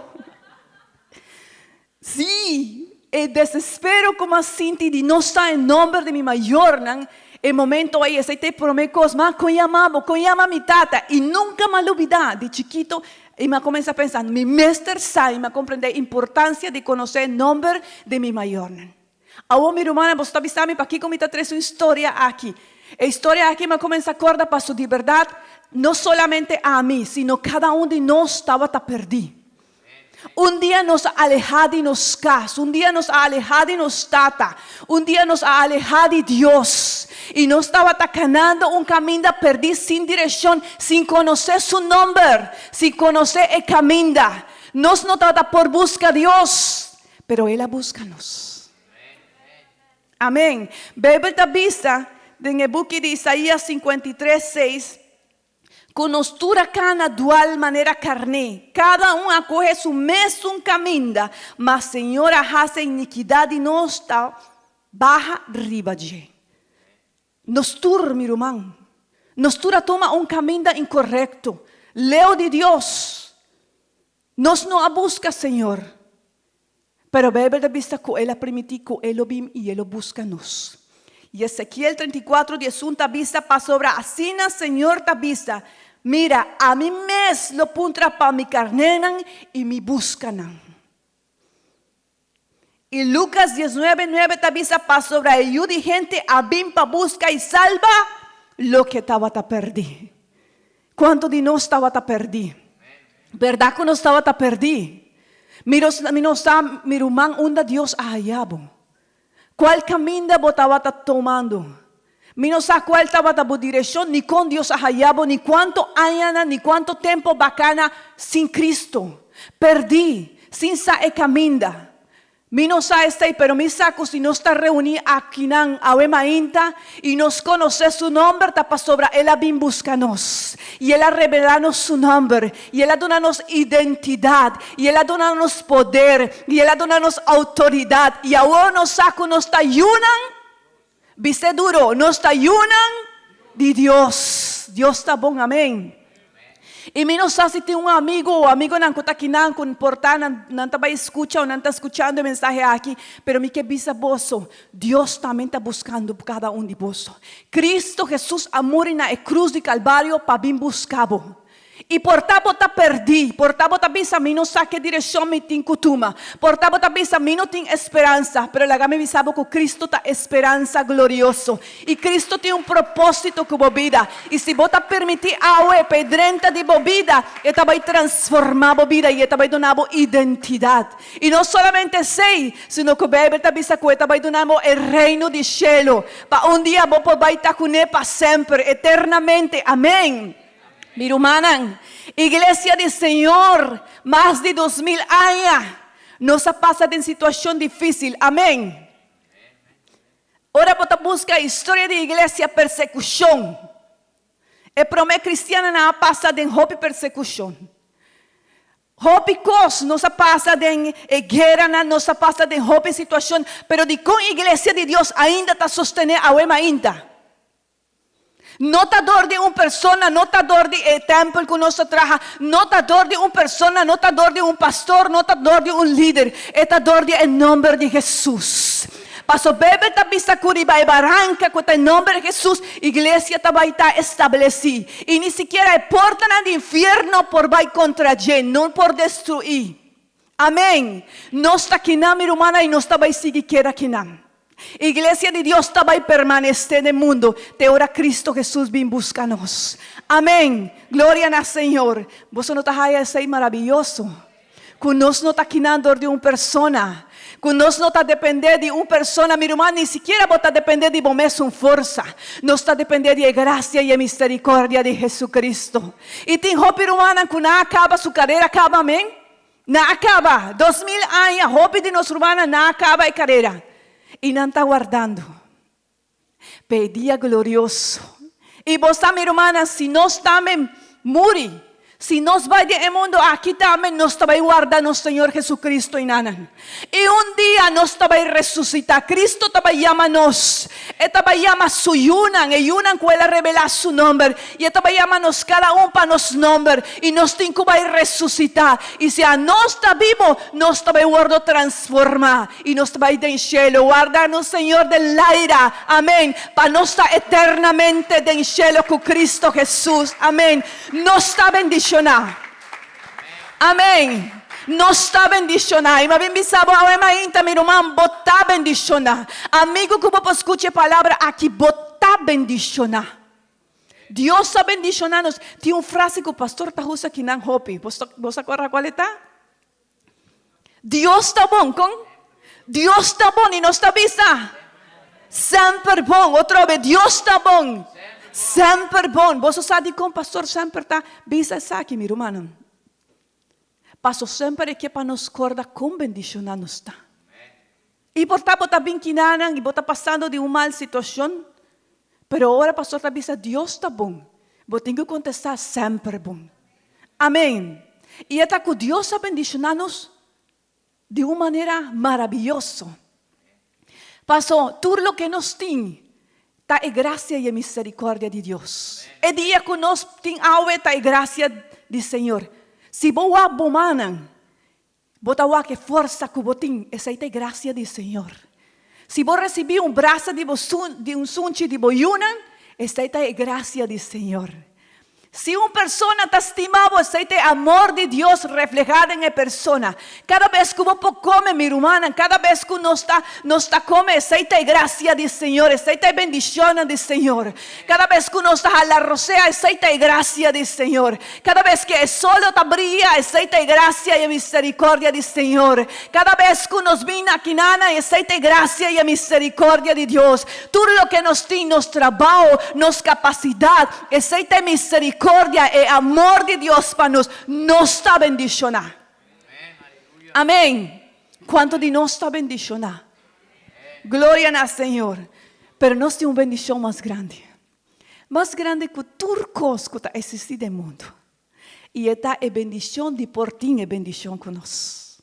Sí, e desespero ku m'a sinti di no sa e nomber di mi mayornan, e momento ei, esei ta e promé kos. Ma, kon yama bo? Kon yama mi tata? I nunka m'a lubidá, di chikito, i m'a kuminsá pensa, mi mester sa i m'a komprendé e importansia di konosé e nomber di mi mayornan. Awor mi rumannan, boso ta bisa mi pakiko mi ta trese un historia aki. E historia aki mi a kuminsá kòrda paso di bèrdat no solamente ami, sino kada un di nos tabata pèrdí. Un dia nos a alehá di nos kas, un dia nos a alehá di nos tata, un dia nos a alehá di Dios, i nos tabata kanando un kaminda pèrdí sin direkshon, sin konosé su nòmber, sin konosé e kaminda. Nos no tabata por buska Dios. Pero el a buska nos. Amen. Beibel ta bisa den e buki di Isaías 53, 6, ku nos tur a kana dual manera karné, kada un a kohe su mesun kaminda, ma Señor a hasi e inikidat di nos ta baha riba dje. Nos tur, mi ruman, nos tur a tuma un kaminda inkorekto, leu di Dios. Nos no a buska Señor, pero Beibel ta bisa ku El a primintí ku E lo bin i E lo buska nos. I Ezekiel 34, 11 ta bisa, Pasobra asina Señor ta bisa, Mira, ami mes lo puntra pa mi karnénan i mi buska nan. I Lukas 19, 9 ta bisa, Pasobra e Yu di hende a bin pa buska i salba loke tabata pèrdí. Kuantu di nos tabata pèrdí? Bèrdat ku nos tabata pèrdí? Mi mi no sa, mi ruman, unda Dios a haya bo. Kual kaminda bo tabata tomando? Mi no sa kual tabata bo direkshon, ni kon Dios a haya bo, ni kuantu añanan, ni kuantu tempu bakana sin Kristu, pèrdí, sin sa e kaminda. Mi no sa esei, pero mi sa ku si nos ta reuní akinan awe mainta i nos konosé su nòmber, ta pasobra el a bin buska nos, i el a revelá nos su nòmber, i el a duna nos identidat, i el a duna nos poder, i el a duna nos outoridat. I awor nos sa ku nos ta yunan, bis'é duro, nos ta yunan di Dios. Dios ta bon, amén. I mi no sa si tin un amigu o amigunan ku ta kinan ku por ta nan nan ta bai skucha o nan ta skuchando e mensahe aki, pero mi ke bisa boso, Dios tambe ta buskando kada un di boso. Kristu Hesus a muri na e krus di Kalbario pa bin buska bo. I por ta bo ta pèrdí, por ta bo ta bisa mi no sa ke direkshon mi tin ku tuma, por ta bo ta bisa mi no tin esperansa, pero laga mi bisa bo ku Kristu ta e speransa glorioso. I Kristu tin un propósito ku bo bida. I si bo ta permití awe pa e drenta di bo bida, e ta bai transformá bo bida i e ta bai duna bo identidat. I no solamente esei, sino ku Beibel ta bisa ku e ta bai duna bo e Reino di shelu, pa un dia bo por bai ta kuné pa semper, eternamente. Amèn! Mi rumannan, Iglesia di Señor, mas di 2000 aña nos a pasa den situashon difísil. Amèn! Ora bo ta buska historia di iglesia persekushon. E promé kristiannan a pasa den hopi persekushon. Hopi kos nos a pasa den e gueranan, nos a pasa den hopi situashon, pero dikon iglesia di Dios ainda ta sostené awe mainta? No ta dor di un persona, no ta dor di e tèmpel ku nos ta traha, no ta dor di un persona, no ta dor di un pastor, no ta dor di un lider, e ta dor di e nòmber di Hesus. Paso Beibel ta bisa ku riba e baranka ku ta e nòmber di Hesus, iglesia ta bai ta establesí. I ni sikiera e portanan di infierno por bai kontra dje, no por destruí. Amèn! Nos ta kinan, mi rumannan, i nos ta bai sigui keda kinan. Iglesia di Dios ta bai permanesé den mundu te ora Cristo Hesus bin buska nos. Amèn! Gloria na Señor! Boso no ta haya esei maraviyoso? Ku nos no ta kinan dor di un persona, ku nos no ta dependé di un persona, mi ruman, ni sikiera bo ta dependé di bo mesun forsa. Nos ta dependé di e grasia i e misericordia di Jesucristo. I tin hopi rumannan ku nan a kaba su karera kaba, amèn? Nan a kaba, 2000 aña, hopi di nos rumannan nan a kaba e karera i nan ta wardando pa e dia glorioso. I bo sa, mi rumannan, si nos tambe muri, si nos bai den e mundu aki tambe, nos ta bai warda nos Señor Jesucristo enanan. I un dia nos ta bai resusitá. Cristo ta bai yama nos. E ta bai yama Su yunan, e yunan ku El a revelá Su nòmber. I E ta bai yama nos kada un pa nos nòmber. I nos tin ku bai resusitá. I si anos ta bibo, nos ta bai wòrdu transformá. I nos ta bai den shelu. Warda nos Señor den laira. Amèn. Pa nos ta eternamente den shelu ku Cristo Hesus. Amèn. Nos ta bendishoná. Amèn. Nos ta bendishoná. I mi a bin bisa bo awe mainta, mi ruman, bo ta bendishoná. Amigu ku bo por skucha e palabra aki, bo ta bendishoná. Dios ta bendishoná nos. Tin un frase ku pastor ta usa kinan hopi. Bo sa kòrda kual e ta? Dios ta bon. Kon? Dios ta bon i nos ta bisa semper bon. Otro be, Dios ta bon. Semper bon. Boso sa dikon pastor semper ta bisa esaki, mi rumannan? Paso semper e ke pa nos kòrda kon bendishoná nos ta. I por ta bo ta bin kinanan i bo ta pasando di un mal situashon, pero ora pastor ta bisa Dios ta bon, bo tin ku kontestá semper bon. Amèn. I e ta ku Dios a bendishoná nos di un manera maraviyoso. Paso tur loke nos tin ta e grasia i e misericordia di Dios. E dia ku nos tin awe ta e grasia di Señor. Si bo wak bo mannan, bo ta wak e forsa ku bo tin, esei ta e grasia di Señor. Si bo risibí un brasa di bo di un sunchi di bo yunan, esei ta e grasia di Señor. Si un persona ta stima bo, esei ta e amor di Dios reflehá den e persona. Kada bes ku bo por kome, mi rumannan, kada bes ku nos ta nos ta kome, esei ta e grasia di Señor, esei ta e bendishonnan di Señor. Kada bes ku nos ta hala rosea, esei ta e grasia di Señor. Kada bes ku e solo ta bria, esei ta e grasia i e misericordia di Señor. Kada bes ku nos bin na kinana, esei ta e grasia i e misericordia di Dios. Tur loke nos tin, nos trabao, nos kapasidat, Esei ta e misericordia, e amor di Dios pa nos. Nos ta bendicioná. Amén. Kuantu di nos ta bendishoná? Gloria na Señor. Pero nos tin un bendishon mas grandi. Mas grandi ku tur kos ku ta eksistí den mundu. I e ta e bendishon di por tin e bendishon ku nos.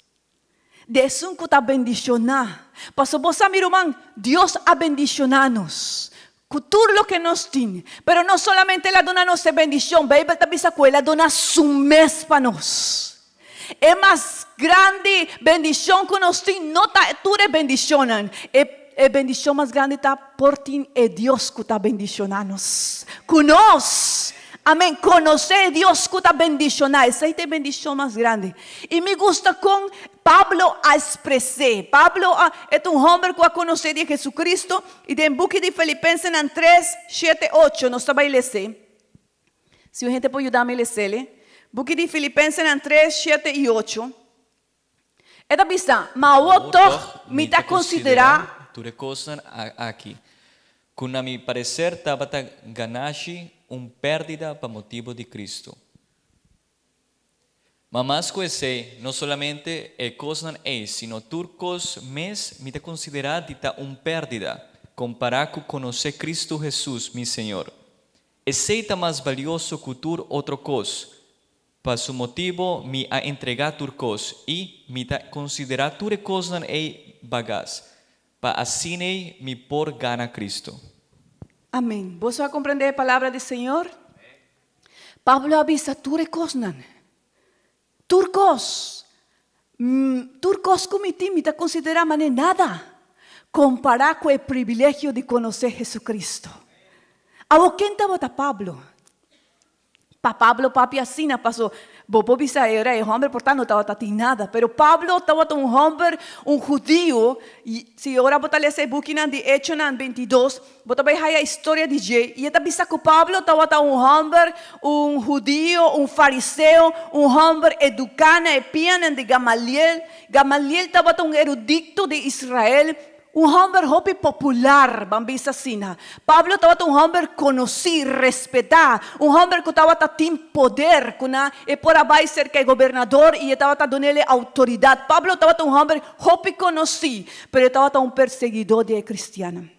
Di esun ku ta bendishoná. Pasobra bo sa mi ruman, Dios a bendishoná nos ku tur loke nos tin. Pero no solamente El a duna nos e bendishon, Beibel ta bisa ku El a duna Su mes pa nos. E mas grandi bendishon ku nos tin no ta tur e bendishonnan. E e bendishon mas grandi ta por tin e Dios ku ta bendishoná nos. Ku nos! Amen. Konosé e Dios ku ta bendishoná, esei ta e bendishon mas grandi. I mi gusta kon Pablo a ekspres'é. Pablo a e ta un hòmber ku a konosé di Hesukristu, i den buki di Filipensenan tres, shete, ocho, nos ta bai les'é. Si un hende por yuda mi les'é, buki di Filipensenan tres, shete i ocho. E ta bisa, Ma awor tòg mi ta konsiderá. Tur e kosnan aki, ku na mi pareser tabata ganashi, un pèrdida pa motibu di Kristu. Ma mas ku esei, no solamente e kosnan ei, sino tur kos mes mi ta konsiderá di ta un pèrdida, kompará ku konosé Kristu Hesus, mi Señor. Esei ta mas balioso ku tur otro kos. Pa su motibo mi a entregá tur kos i mi ta konsiderá tur e kosnan ei bagas, pa asin'ei mi por gana Kristu. Amén. Boso a komprendé e palabra di Señor? Pablo a bisa tur e kosnan. Tur kos. Tur kos ku mi tin mi ta konsiderá manera nada kompará ku e privilegio di konosé Hesukristu. Awor ken tabata Pablo? Pa Pablo papia asina paso bo por bisa e ora e homber por ta no tabata tin nada, pero Pablo tabata un homber, un hudiu, y si ora bo ta lesa e bukinan di Echonan 22, bo ta bay haya historia di dje, y e ta bisa cu Pablo tabata un homber, un hudiu, un fariseo, un homber educa na e pianan di Gamaliel, Gamaliel tabata un erudicto di Israel, Un hòmber hopi popular, ban bisa asina. Pablo tabata un hòmber konosí, respetá, un hòmber ku tabata tin poder, ku na e por a bai serka e gobernador i e tabata dun'el e outoridat. Pablo tabata un hòmber hopi konosí, pero e tabata un perseguidó di e kristiannan.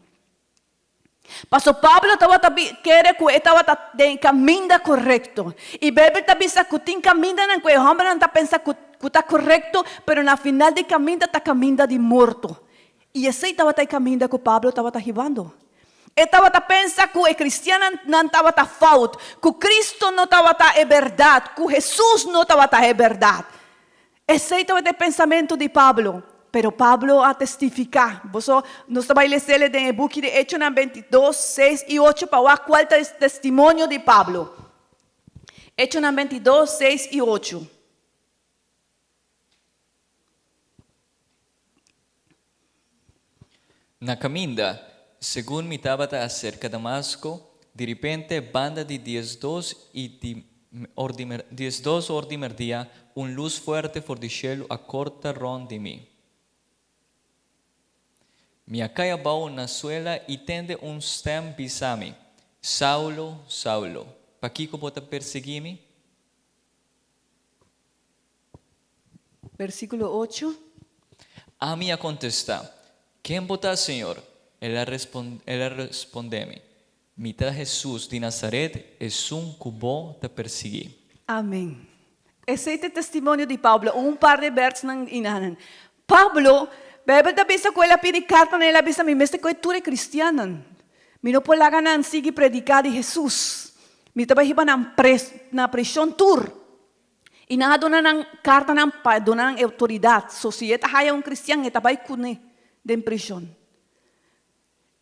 Paso Pablo tabata kere ku e tabata den e kaminda korekto. I Beibel ta bisa ku tin kamindanan ku e hòmbernan ta pensa ku ku ta korekto, pero na final di kaminda ta kaminda di morto. I esei tabata e kaminda ku Pablo tabata hibando. E tabata pensa ku e kristiannan nan tabata fout, ku Kristo no tabata e bèrdat, ku Hesus no tabata e bèrdat. Esei tabata e pensamentu di Pablo. Pero Pablo a testifiká. Boso, nos ta bai les'el den e buki di Echonan 22, 6 i 8 pa wak kual ta e testimonio di Pablo. Echonan 22, 6 i 8. Na kaminda, segun mi tabata aserka Damasko, diripente banda di diesdos i di or di diesdos or di merdia, un lus fuerte for di shelu a korta rònt di mi. Mi a kai abou na suela i tende un stèm bisa mi, Saulo, Saulo, pakiko bo ta persiguí mi? Versíkulo ocho. Ami a kontestá, Ken bo ta, Señor? El a El a respondé mi, Mi ta Hesus di Nazaret, esun ku bo ta persiguí. Amen. Esei ta e testimonio di Pablo. Un par di bèrsnan i nanan. Pablo, Beibel ta bisa ku el a pidi kartanan, el a bisa, Mi mester kohe tur e kristiannan. Mi no por laga nan sigui prediká di Hesus. Mi ta bai hiba nan pres na prishon tur. I nan a duna nan kartanan pa duna nan e outoridat. So si e ta haya un kristian, e ta bai kuné den prishon.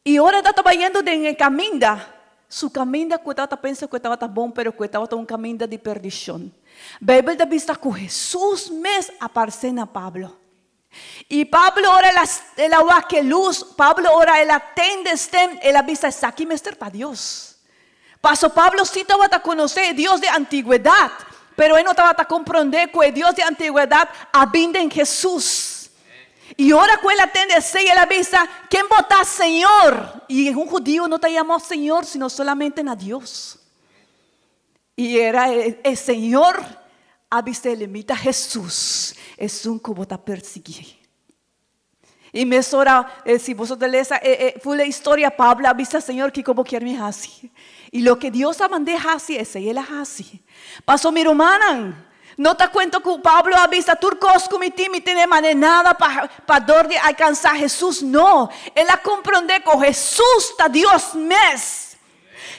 I ora e tabata bayendo den e kaminda, su kaminda ku e tabata pensa ku e tabata bon, pero ku e tabata un kaminda di perdishon. Beibel ta bisa ku Hesus mes a parsé na Pablo. I Pablo ora el a el a wak e lus, Pablo ora el a tende stem, el a bisa esaki mester ta Dios. Paso Pablo sí tabata konosé e Dios di antigwedat, pero e no tabata komprondé ku e Dios di antigwedat a bin den Hesus. I ora ku el a tende esei, el a bisa, Ken bo ta, Señor? I un hudiu no ta yamá Señor sino solamente na Dios. I era e Señor a bis'é, Mi ta Hesus, esun ku bo ta persiguí. I mesora, si boso ta lesa e e full e historia, Pablo a bisa, Señor, kiko bo kier mi hasi? I loke Dios a mand'é hasi, esei el a hasi. Paso mi rumannan, no ta kuento ku Pablo a bisa, Tur kos ku mi tin, mi tene manera nada pa pa dor di alkansá Hesus. No, el a komprondé ku Hesus ta Dios mes.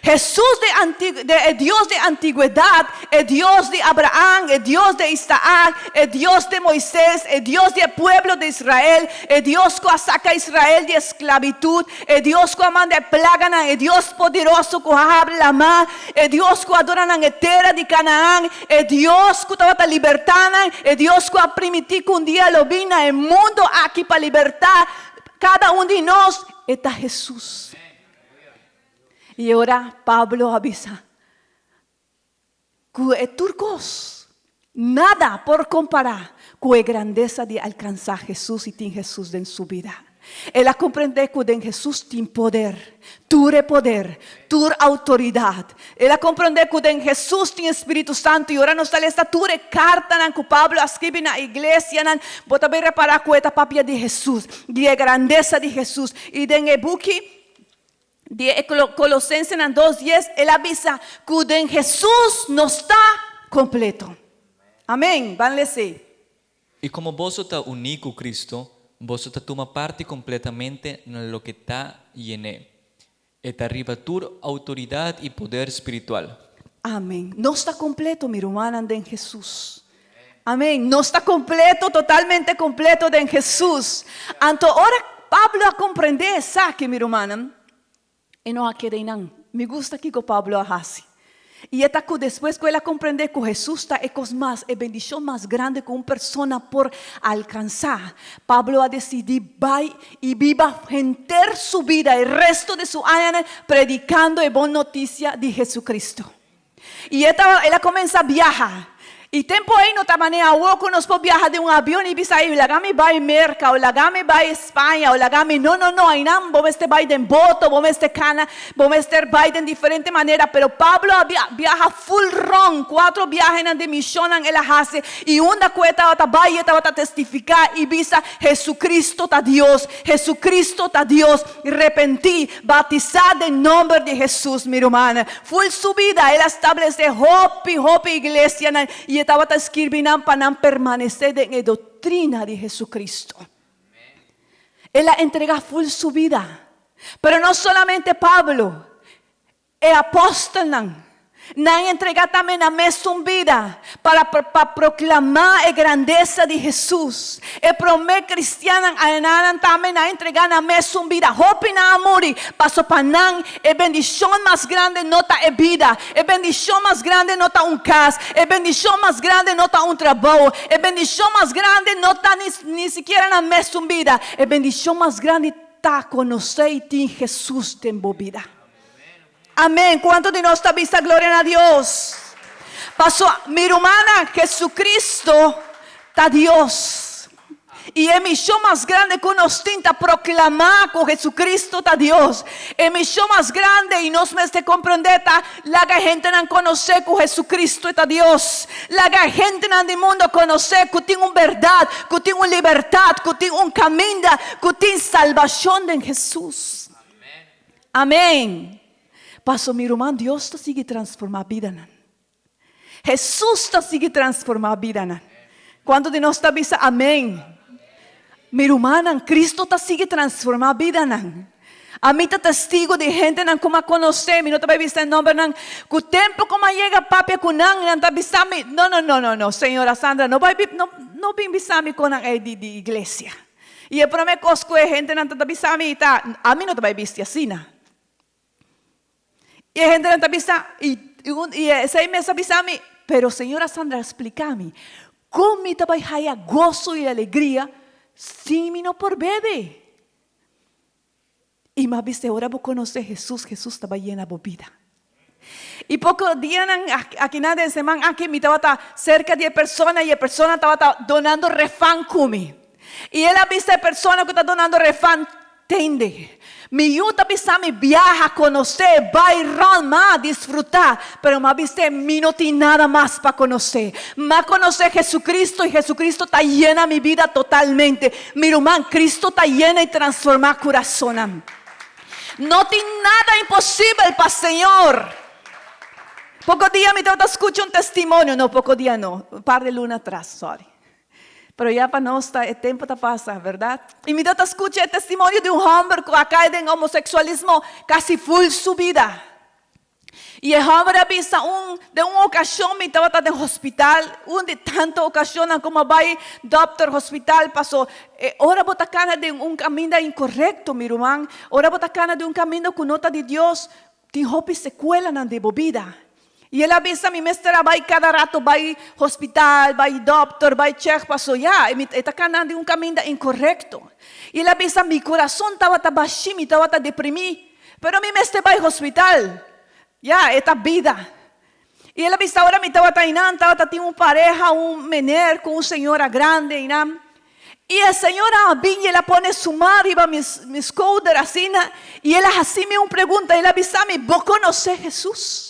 Hesus de anti de e Dios de antigüedat, e Dios di Abraham, e Dios de Isaak, e Dios de Moises, e Dios di e pueblo de Israel, e Dios ku a saka Israel di esklabitut, e Dios ku a manda e plaganan, e Dios poderoso ku a habri lamá, e Dios ku a duna nan e tera di Kanaan, e Dios ku tabata libertá nan, e Dios ku a primintí ku un dia lo bin na e mundo aki pa libertá kada un di nos, e ta Hesus. I ora Pablo a bisa ku e tur kos, nada por kompará ku e grandesa di alkansá Hesus i tin Hesus den su bida. El a komprendé ku den Hesus tin poder, tur e poder, tur outoridat. El a komprendé ku den Hesus tin e Spiritu Santu. I ora nos ta lesa tur e kartanan ku Pablo a skibi na iglesianan, bo ta bai repará ku e ta papia di Hesus, di e grandesa di Hesus. I den e buki Di e Kolosensenan dos dies, el a bisa ku den Hesus nos ta kompleto. Amen. Ban les'é. I komo boso ta uní ku Kristu, boso ta tuma parti kompletamente na loke ta yen'é. E ta riba tur outoridat i poder spiritual. Amen. Nos ta kompleto, mi rumannan, den Hesus. Amen. Nos ta kompleto, totalmente kompleto den Hesus. Anto ora Pablo a komprendé esaki, mi rumannan, e no a keda einan. Mi gusta kiko Pablo a hasi. I e ta ku despues ku el a komprendé ku Hesus ta e kos mas, e bendishon mas grandi ku un persona por alkansá, Pablo a desidí bai i biba henter su bida, e resto di su añanan, predikando e bon notisia di Hesukristu. I e tabata, el a kuminsá biaha. I tempu ei no ta manera awor ku nos por biaha den un avion i bisa, Ey, laga mi bai Merka o laga mi bai Spaña o laga mi. No, no, no, einan bo mester bai den boto, bo mester kana, bo mester bai den diferente manera. Pero Pablo a biaha ful ròn, kuatro biahenan di mishonnan el a hasi, i unda ku e tabata bai e tabata testifiká i bisa, Jesucristo ta Dios, Jesucristo ta Dios. Repentí, batisá den nòmber di Hesus, mi rumannan. Ful su bida, el a stablesé hopi, hopi iglesianan i e tabata skirbi nan pa nan permanesé den e doktrina di Jesucristo. El a entregá ful su bida. Pero no solamente Pablo, E apòstelnan, nan entregá tambe nan mesun bida para pa proklamá e grandesa di Hesus. E promé kristiannan aenanan tambe nan a entregá nan mesun bida. Hopi nan a muri, paso pa nan e bendishon mas grande no ta e bida, e bendishon mas grande no ta un kas, e bendishon mas grande no ta un trabou, e bendishon mas grande no ta ni sikiera nan mesun bida. E bendishon mas grandi ta konosé i tin Hesus den bo bida. Amén. Cuanto di nos ta bisa gloria na Dios? Paso, mi rumannan, Jesucristo ta Dios. Y e mision mas grande cu nos tin ta proclama cu Jesucristo ta Dios. E mision mas grande y nos mester comprende ta laga e hentenan conoce cu Jesucristo ta Dios. Laga e hentenan di mundo conoce cu tin un berdad, cu tin un libertad, cu tin un caminda, cu tin salbacion den Jesus. Amen! Paso mi ruman Dios ta sigui transforma bidanan. Jesus ta sigui transforma bidanan. Cuanto di nos ta bisa amen? Mi rumannan, Cristo ta sigui transforma bidanan. Ami ta testigo di hendenan cu mi a conoce, mi no ta bay bisa e nombernan, cu tempo cu mi a yega papia cu nan, nan ta bisa mi, no, no, no, no, no, señora Sandra, no bay, no, no bin bisa mi con nan ey di, di iglesia. I e promé kos ku e hendenan ta ta bisa mi ta, Ami no ta bai bisti asina. I e hendenan ta bisa, i i esei mes a bisa mi, Pero señora Sandra splika mi, kon mi ta bai haya goso i alegria si mi no por bebe? I mi a bisa, Ora bo konosé Hesus, Hesus ta bai yena bo bida. I poko dianan akinan den seman aki mi tabata serka di e persona i e persona tabata donando refan ku mi. I el a bisa e persona ku ta donando refan. Tende. Mi yu ta bisa mi biaha, konosé, bai rònt, m'a disfrutá. Pero m'a bis'é, mi no tin nada mas pa konosé. M'a konosé Jesucristo i Jesucristo ta yena mi bida totalmente. Mi ruman, Cristo ta yena i transformá kurasonnan. No tin nada imposibel pa Señor. Poko dia mi tabata skucha un testimonio, no poko dia no, un par di luna atras, sorry. Pero ya pa nos ta e tempo ta pasa, berdad? I mi ta skucha e testimonio di un hòmber ku a kai den homoseksualismo kasi ful su bida. I e hòmber a bisa un, den un okashon mi tabata den hospital, un di tanto okashonnan ku mi a bai dòkter, hospital, paso e ora bo ta kana den un kaminda inkorekto, mi ruman, ora bo ta kana den un kaminda ku no ta di Dios, Tin hopi sekuelanan den bo bida. I el a bisa mi mester a bai kada rato bai hospital, bai dòkter, bai chèk paso ya e ta kana den un kaminda inkorekto. I el a bisa mi kurason tabata bashí, mi tabata deprimí, pero mi mester bai hospital. Ya, e ta bida. I el a bisa ora mi tabata einan tabata tin un pareha, un mener ku un señora grandi einan. I e señora a bin i el a pone su man riba mi mi skouder asina i el a hasi mi un pregunta, el a bisa mi, Bo konosé Hesus?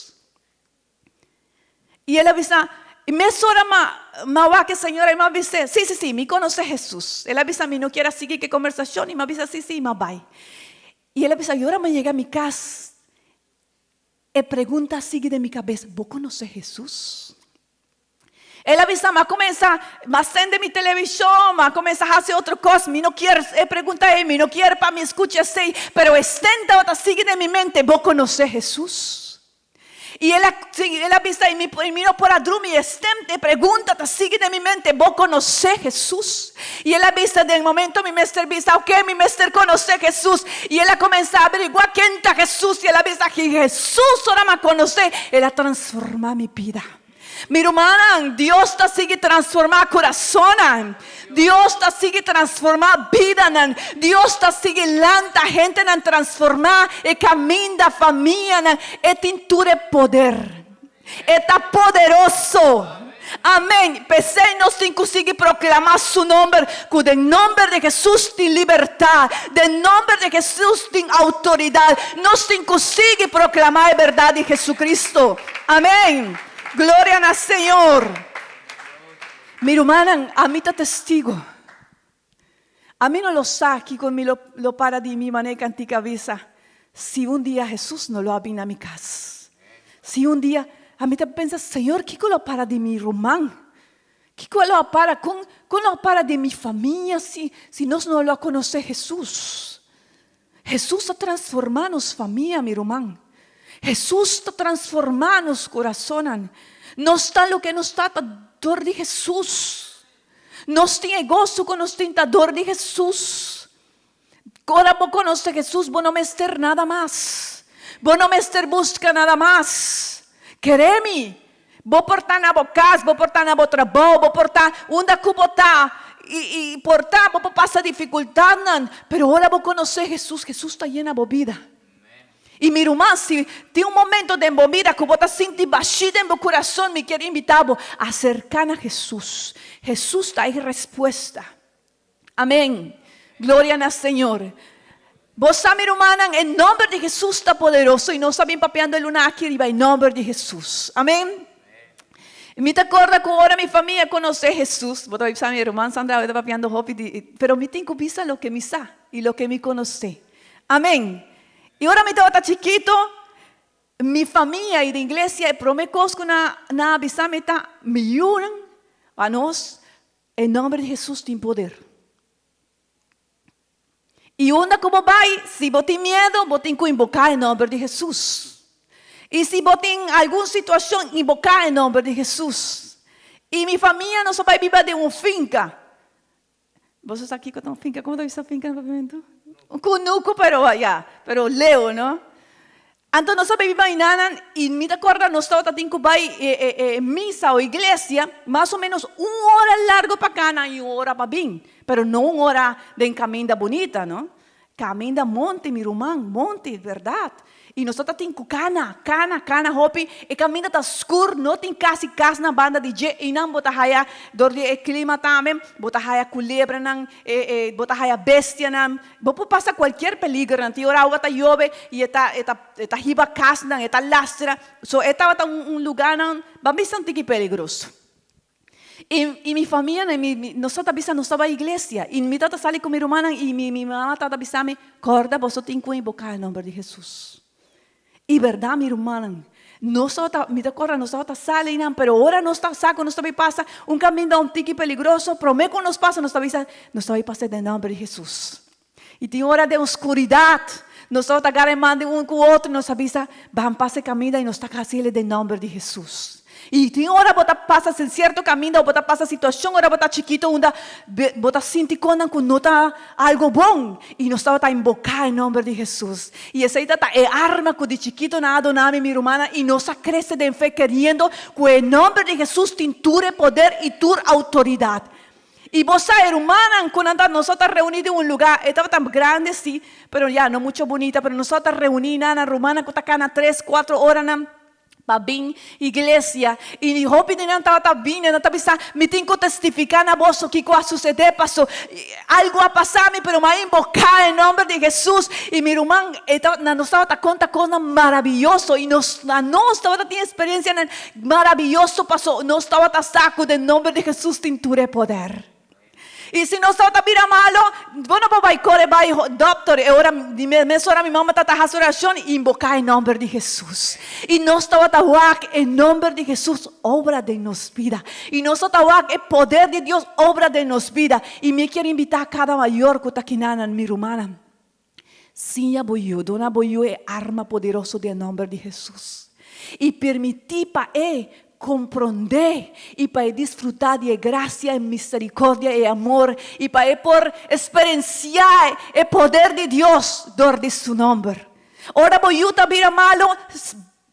I el a bisa, i mesora m'a m'a wak e señora i m'a bis'é, Sí, sí, sí, mi konosé Hesus. El a bisa mi no kier a sigui ku e kombersashon i m'a bisa, Sí, sí, i m'a bai. I el a bisa, i ora m'a yega mi kas, E pregunta a sigui den mi kabes, Bo konosé Hesus? El a bisa, M'a kuminsá, m'a sende mi televishon, m'a kuminsá hasi otro kos, mi no kier e pregunta ei, mi no kier pa mi skucha esei, pero e stem tabata sigui den mi mente, Bo konosé Hesus? I el a sigui, el a bisa, i mi, i mi no por a drumi, e stem, e pregunta ta sigui den mi mente, Bo konosé Hesus? I el a bisa, Den momento mi mester bisa, oke, mi mester konosé Hesus. I el a kuminsá averiguá ken ta Hesus, i el a bisa, Ki Hesus ora mi a konosé, el a transformá mi bida. Mi rumannan, Dios ta sigui transformá kurasonnan. Dios ta sigui transformá bidanan. Dios ta sigui lanta hendenan transformá e kaminda, famianan. E tin tur e poder. E ta poderoso. Amen. P'esei nos tin ku sigui proklamá su nomber, ku den nomber di Hesus tin libertat, den nomber di Hesus tin outoridat. Nos tin ku sigui proklamá e bèrdat di Hesukristu. Amen. Gloria na Señor. Mi rumannan, ami ta testigo. Ami no lo sa kiko mi lo lo para di mi manera kantika a bisa, si un dia Hesus no lo a bin na mi kas. Si un dia, ami ta pensa, Señor kiko lo a para di mi ruman? Kiko lo a para, kon kon lo a para di mi famia si si nos no lo a konosé Hesus? Hesus a transformá nos famia, mi ruman. Hesus ta transformá nos kurasonnan. Nos ta loke nos ta ta dor di Hesus. Nos tin e goso ku nos tin ta dor di Hesus. Ora bo konosé Hesus bo no mester nada mas. Bo no mester buska nada mas. Kere mi, bo por ta na bo kas, bo por ta na bo trabou, bo por ta unda ku bo ta i i por ta bo por pasa difikultatnan, pero ora bo konosé Hesus, Hesus ta yena bo bida. I mi ruman, si tin un momento den bo bida ku bo ta sinti bashí den bo kurason, mi kier invitá bo, aserká na Hesus. Hesus ta e respuesta. Amén. Gloria na Señor. Bo sa, mi rumannan, e nomber di Hesus ta poderoso i nos ta bin papiando e luna aki riba e nomber di Hesus. Amén. Mi ta korda ku ora mi famia konosé Hesus, bo ta bai bisa mi ruman Sandra awe ta papiando hopi di, pero mi tin ku bisa loke mi sa i loke mi konosé. Amén. I ora mi tabata chikito, mi famia i di iglesia e promé kos ku nan a bisa mi ta, Mi yunan, pa nos e nòmber di Hesus tin poder. I unda ku bo bai, si bo tin miedu, bo tin ku inboká e nòmber di Hesus. I si bo tin algun situashon, inboká e nòmber di Hesus. I mi famia nos a bai biba den un finka. Boso sa kiko ta un finka? Komo ta bisa finka na papiamentu? Un kunuku, pero ya, pero leu, no? Anto nos a bai biba enanan i mi ta kòrda nos tabata tin ku bai e misa o iglesia mas o ménos un ora largu pa kana i un ora pa bin, pero no un ora den kaminda bunita, no? Kaminda monti, mi ruman, monti, bèrdat. I nos ta tin ku kana, kana, kana hopi. E kaminda ta skur, no tin kasi kas na banda di dje. Einan bo ta haya, dor di e klima tambe, bo ta haya kulebranan, e, e, bo ta haya bestianan. Bo por pasa kualkier peligernan. Tin ora awa ta yobe i e ta, e ta, e ta hiba kasnan, e ta lastra. So e tabata un, un lugánan, ban bisa un tiki peligroso. I, i mi famianan, mi, mi, nos tabata bisa nos ta bai iglesia. I mi tabata sali ku mi rumannan i mi, mi mama tabata bisa mi, Kòrda boso tin ku inboká e nòmber di Hesus. I bèrdat mi rumannan, nos tabata, mi ta kòrda nos tabata sali einan, pero ora nos ta sa ku nos ta bai pasa un kaminda un tiki peligroso, promé ku nos pasa nos ta bisa, nos ta bai pasa den nòmber di Hesus. I tin ora den oskuridat, nos tabata gara e man di un ku otro i nos a bisa, Ban pasa e kaminda i nos ta hasi el den nòmber di Hesus. I tin ora bo ta pasa den sierto kaminda o bo ta pasa situashon ora bo ta chikito unda bo ta sinti konan ku no ta algo bon i nos tabata inboká e nòmber di Hesus. I esei ta ta e arma ku di chikito nan a duna mi, mi rumannan, i nos a krese den fe keriendo ku e nòmber di Hesus tin tur e poder i tur outoridat. I bo sa e rumannan ku nan ta nos ta reuní den un lugá, e tabata grandi sí, pero ya no mucho bunita, pero nos ta reuní nan, nan rumannan ku ta kana tres, kuatro oranan pa bin iglesia. I hopi di nan tabata bini, nan ta bisa, Mi tin ku testifiká na boso kiko a susedé, paso algu a pasa mi, pero mi a inboká e nòmber di Hesus. I mi ruman, e tabata, nan nos tabata konta kosnan maraviyoso i nos, anos tabata tin eksperensianan Maraviyoso paso nos tabata sa ku den nomber di Hesus tin tur e poder. I si nos tabata bira malo, bo no por bai kore bai dokter e ora di mesora mi mama tabata hasi orashon i inboká e nomber di Hesus. I nos tabata wak e nomber di Hesus obra den nos bida. I nos tabata wak e poder di Dios obra den nos bida. I mi kier invitá kada mayor ku ta kinanan, mi rumannan, Siña bo yu, duna bo yu e arma poderoso di e nòmber di Hesus, i permití pa e komprondé i pa e disfrutá di e grasia, e miserikòrdia, e amor, i pa e por eksperensiá e poder di Dios dor di Su nòmber. Ora bo yu ta bira malu,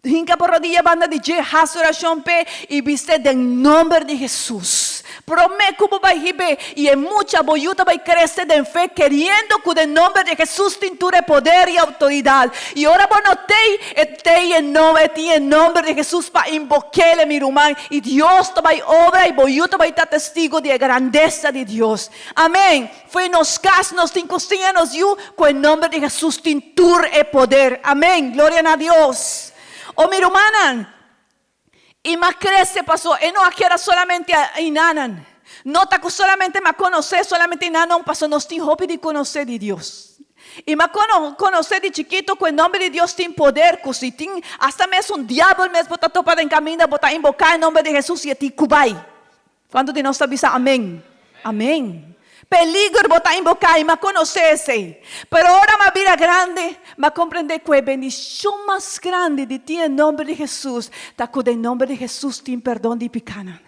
Hinka bo rodia banda di dje, hasi orashon p'e i bis'é den nomber di Hesus. Promé ku bo bai hib'é i e mucha bo yu ta bai krese den fe keriendo ku den nomber di Hesus tin tur e poder i outoridat. I ora bo no tei, e tei e no e tin e nomber di Hesus pa inbok'el mi ruman i Dios ta bai obra i bo yu ta bai ta testigo di e grandesa di Dios. Amen. Fo'i nos kas nos tin ku siña nos yu ku e nomber di Hesus tin tur e poder. Amen. Gloria na Dios. O mi rumannan, i m'a krese paso e no a keda solamente einanan. No ta ku solamente m'a konosé solamente einanan paso nos tin hopi di konosé di Dios. I m'a konosé di chikito ku e nomber di Dios tin poder ku si tin asta mes un diabel mes bo ta topa den kaminda bo ta inboká e nomber di Hesus i e tin ku bai. Cuanto di nos ta bisa amen? Amen. Peligro bo ta inboca y m'a conoce esey. Pero ora m'a bira grandi, m'a comprende cu e bendicion mas grandi di tin e nomber di Jesus ta cu den nomber di Jesus tin perdon di picanan.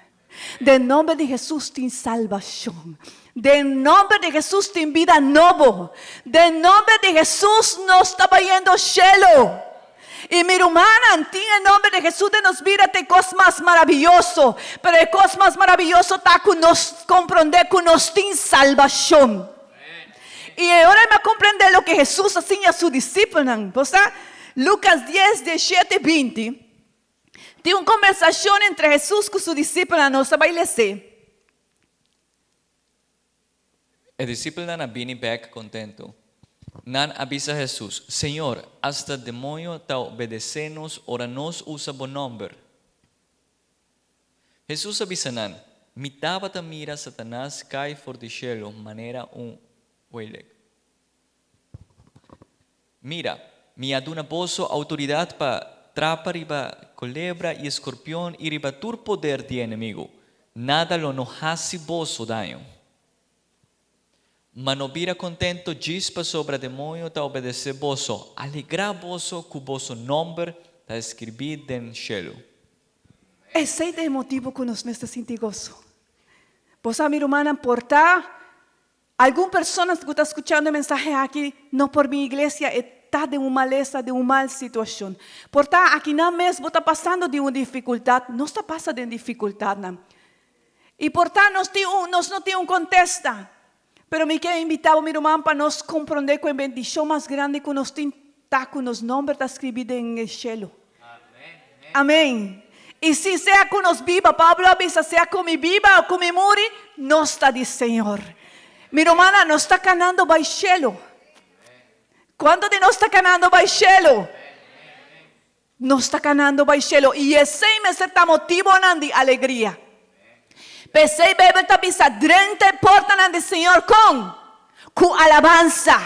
Den nomber di Jesus tin salbacion. Den nomber di Jesus tin bida nobo. Den nomber di Jesus nos ta bayendo cielo. I mi rumannan, tin e nomber di Hesus den nos bida ta e kos mas maraviyoso. Pero e kos mas maraviyoso ta ku nos komprondé ku nos tin salbashon. I e ora mi a komprendé loke Hesus a siña su disipelnan. Bo sa, Lukas dies, diesshete, binti, tin un kombersashon entre Hesus ku su disipelnan. Nos ta bai les'é. E disipelnan a bini bèk kontentu. Nan a bisa Hesus, Señor, asta demoño ta obedesé nos ora nos usa bo nòmber. Hesus a bisa nan, Mi tabata mira Satanas kai for di shelu manera un welek. Mira, mi a duna boso outoridat pa trapa riba kolebra i eskorpion i riba tur poder di e enemigu. Nada lo no hasi boso daño. Ma no bira kontento djis pasobra demoño ta obedesé boso, alegrá boso ku boso nòmber ta skirbí den shelu. Esei ta e motibu ku nos mester sinti goso. Bo sa, mi rumannan, por ta Algun personas ku ta skuchando e mensahe aki no por bin iglesia, e ta den un malesa, den un mal situashon. Por ta akinan mes bo ta pasando di un difikultat, nos ta pasa den difikultatnan. I por ta nos tin un, nos no tin un kontesta. Pero mi ke invitá bo mi ruman pa nos komprondé ku e bendishon mas grandi ku nos tin. ta ku nos nòmber ta skribí den e shelu. Amèn. I si sea ku nos biba, Pablo a bisa, sea ku mi biba o ku mi muri, nos ta di Señor. Mi rumannan, nos ta kanando bai shelu. Kuantu di nos ta kanando bai shelu? Nos ta kanando bai shelu i esei mester ta motibonan di alegria. P'esei Beibel ta bisa, Drenta e portanan di Señor kon? Ku alabansa,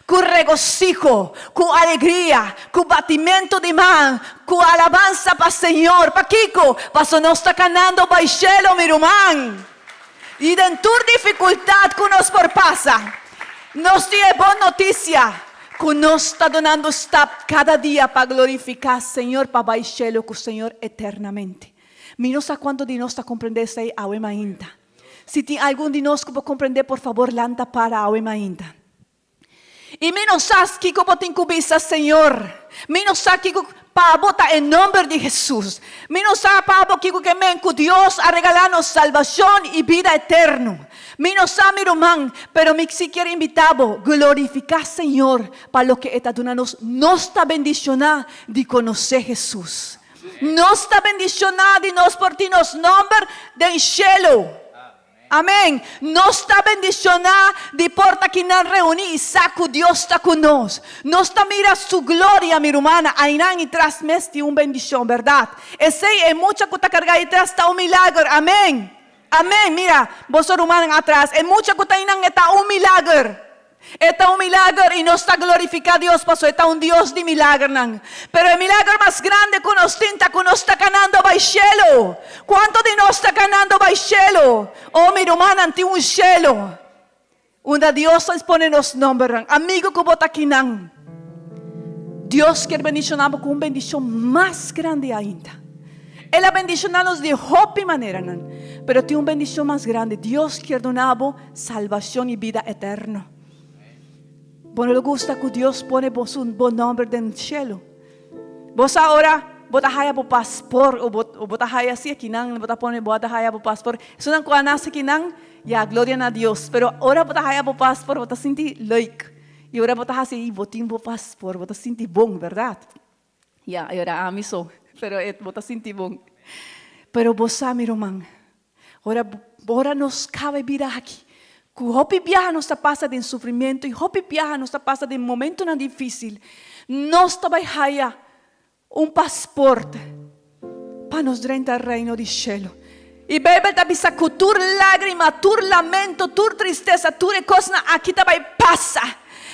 ku regosiho, ku alegria, ku batimentu di man, ku alabansa pa Señor. Pakiko? Pasobra nos ta kanando bai shelu, mi ruman. I den tur difikultat ku nos por pasa, nos tin e bon notisia ku nos ta dunando stap kada dia pa glorifiká Señor pa bai shelu ku Señor eternamente. Mi no sa kuantu di nos ta komprendé esei awe mainta. Si tin algun di nos ku por komprendé, por fabor lanta para awe mainta. I mi no sa kiko bo tin ku bisa, Señor. Mi no sa kiko pa bo ta e nomber di Hesus. Mi no sa pa bo kiko ke men ku Dios a regalá nos salbashon i bida eterno. Mi no sa, mi ruman, pero mi si kier invitá bo, glorifiká Señor pa loke e ta duna nos. Nos ta bendishoná di konosé Hesus. Nos ta bendishoná di nos por tin nos nomber den shelu. Amen! Nos ta bendishoná di por ta kinan reuní i sa ku Dios ta ku nos. Nos ta mira Su gloria, mi rumannan. Ainan i tras mes tin un bendishon, bèrdat? Esei e mucha ku ta kargá i tras ta un milager. Amen! Amen! Mira, boso rumannan atras, e mucha ku ta einan e ta un milager. E ta un milager i nos ta glorifiká Dios pasobra e ta un Dios di milagernan. Pero e milager mas grandi ku nos tin ta ku nos ta kanando bai shelu. Kuantu di nos ta kanando bai shelu? Oh, mi rumannan, tin un shelu unda Dios ta pone nos nombernan. Amigu ku bo ta kinan, Dios kier bendishoná bo ku un bendishon mas grandi ainda. El a bendishoná nos di hopi maneranan, pero tin un bendishon mas grandi. Dios kier duna bo Salbacion y bida eterno. Bo no lo gusta cu Dios pone bo su bo nomber den cielo? Bo sa ora bo ta haya bo paspoort o bo o bo ta haya si akinan bo ta pone bo ta haya bo paspoort. Esunnan cu a nace akinan, ya gloria na Dios. Pero ora bo ta haya bo paspoort bo ta sinti leuk. Y ora bo ta haci y bo tin bo paspoort bo ta sinti bon, berdad? Ya, e ora ami so, pero e bo ta sinti bon. Pero bo sa, mi ruman, ora ora nos kaba e bida aki, ku hopi biaha nos ta pasa den sufrimentu i hopi biaha nos ta pasa den momentunan difísil, nos ta bai haya un pasport pa nos drenta Reino di Shelu. I Beibel ta bisa ku tur lágrima, tur lamento, tur tristesa, tur e kosnan aki ta bai pasa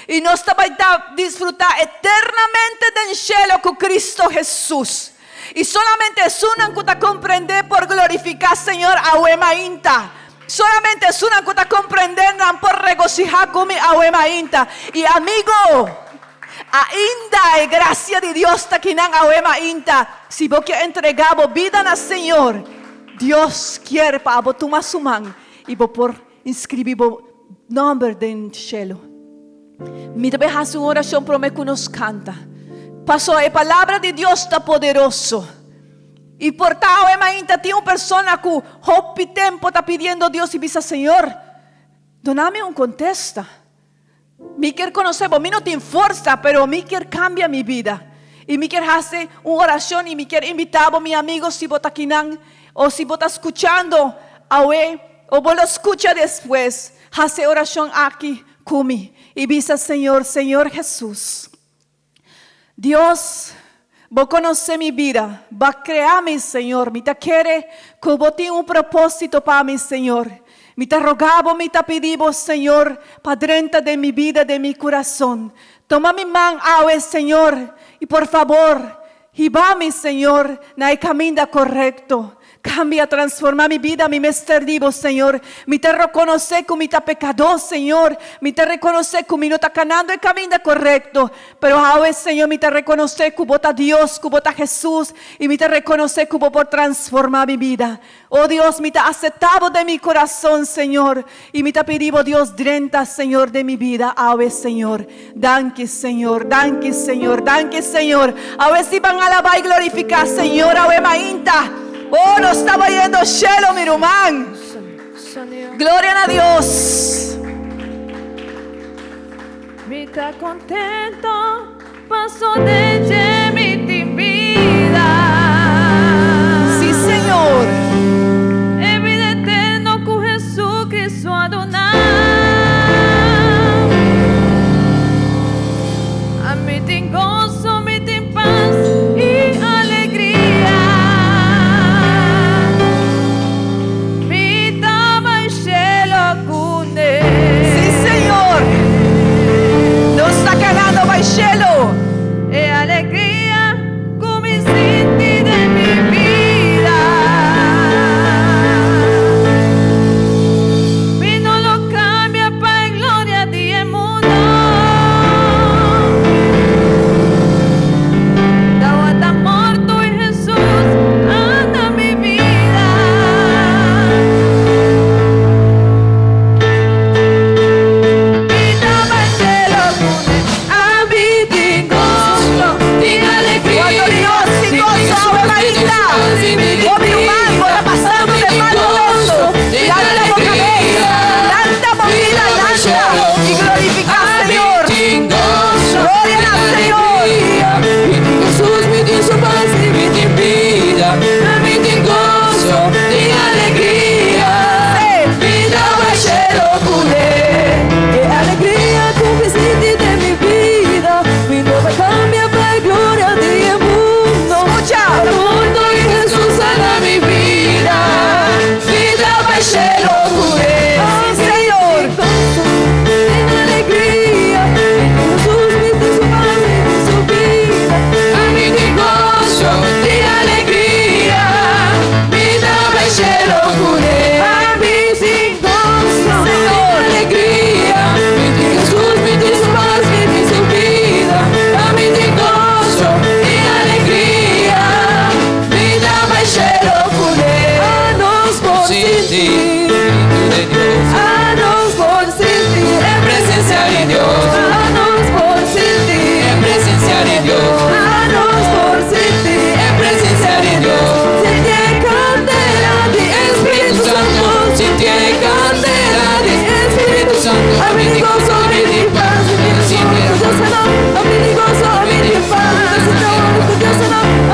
i nos ta bai ta disfrutá eternamente den shelu ku Kristu Hesus. I solamente esunnan ku ta komprendé por glorifiká Señor awe mainta. Solamente esunnan ku ta komprendé nan por regosihá ku mi awe mainta. I amigo, Ainda e gracia di Dios ta kinan awe mainta. Si bo kier entrega bo bida na Señor, Dios kier pa abo tuma su man y bo por inscribi bo nomber den cielo. Mi ta bay haci un oracion prome cu nos canta. Pasobra e palabra di Dios ta poderoso. Y por ta awe mainta tin un persona cu hopi tempo ta pidiendo Dios y bisa, Señor, duna mi un contesta. Mi kier conoce bo, mi no tin forsa, pero mi kier cambia mi bida. Y mi kier haci un oracion y mi kier invita bo, mi amigo, si bo ta kinan o si bo ta scuchando awe o bo lo scucha despues, haci e oracion aki cu mi y bisa, Señor, Señor Jesus, Dios, bo conoce mi bida, bo a crea mi, Señor. Mi ta kere cu bo tin un proposito pa mi, Señor. Mi ta roga bo, mi ta pidi bo, Señor, pa drenta den mi bida, den mi curason. Toma mi man awe, Señor, y por fabor, hiba mi, Señor, na e caminda corecto. Cambia, transforma mi bida, mi mester di bo, Señor. Mi ta reconoce cu mi ta pecador, Señor. Mi ta reconoce cu mi no ta canando e caminda corecto. Pero awe, Señor, mi ta reconoce cu bo ta Dios, cu bo ta Jesus, y mi ta reconoce cu bo por transforma mi bida. Oh Dios, mi ta acepta bo den mi corazon, Señor, y mi ta pidi bo, Dios, drenta, Señor, den mi bida awe, Señor. Danki, Señor, danki, Señor, danki, Señor. Awe si ban alabá y glorificá Señor awe mainta. Oh, nos ta bayendo shelo, mi ruman. Gloria na Dios. Mi ta contento. Paso den dje mi tin bida. Sí, Señor. E bida eterno ku Jesucristo a duna. A mi tin goso, mi tin pas i alegria. Mi ta bai shelo kuné. Sí, Señor. Nos ta kanando bai shelo. E alegria ku mi sinti den mi bida. Mi no lo kambia pa e gloria di e mundo. Tawata morto i Hesus a da mi bida. Mi ta bai shelo kuné. Ami tin goso, tin alegria. Cuando Dios sin gozo, Ave María. Oh, mi hermano, está pasando de mal momento. Lanta bo cabes, lanta bo vida, lanta y glorifica al Señor. Gloria al Señor. Jesús mi tin su paz y mi tin vida. Mi tin goso, tin alegria. Sí. Mi ta bai shelo kuné. E alegria ku mi sinti den mi bida. Mi no bai kambia pa e gloria di e mundo. Escucha. Mundo i Jesús a da mi bida. Mi ta bai shelo kuné. Sí, Señor. Tin alegria. Jesús mi tin su paz, mi tin su bida. Ami tin goso, tin alegria. Mi ta bai shelo kuné. Ami tin goso, tin alegria. Mi tin Jesús, mi tin su paz, mi tin su bida. Ami tin goso, tin alegria. Mi ta bai shelo kuné. Anos por sinti. Anos por sinti. E presensia di Dios. Anos por sinti. E presensia di Dios. Anos por sinti. E presensia di Dios. Sinti e kandela di Spiritu Santu. Sinti e kandela di Spiritu Santu. Ami tin goso, ami tin pas. Ami tin goso, ami tin pas.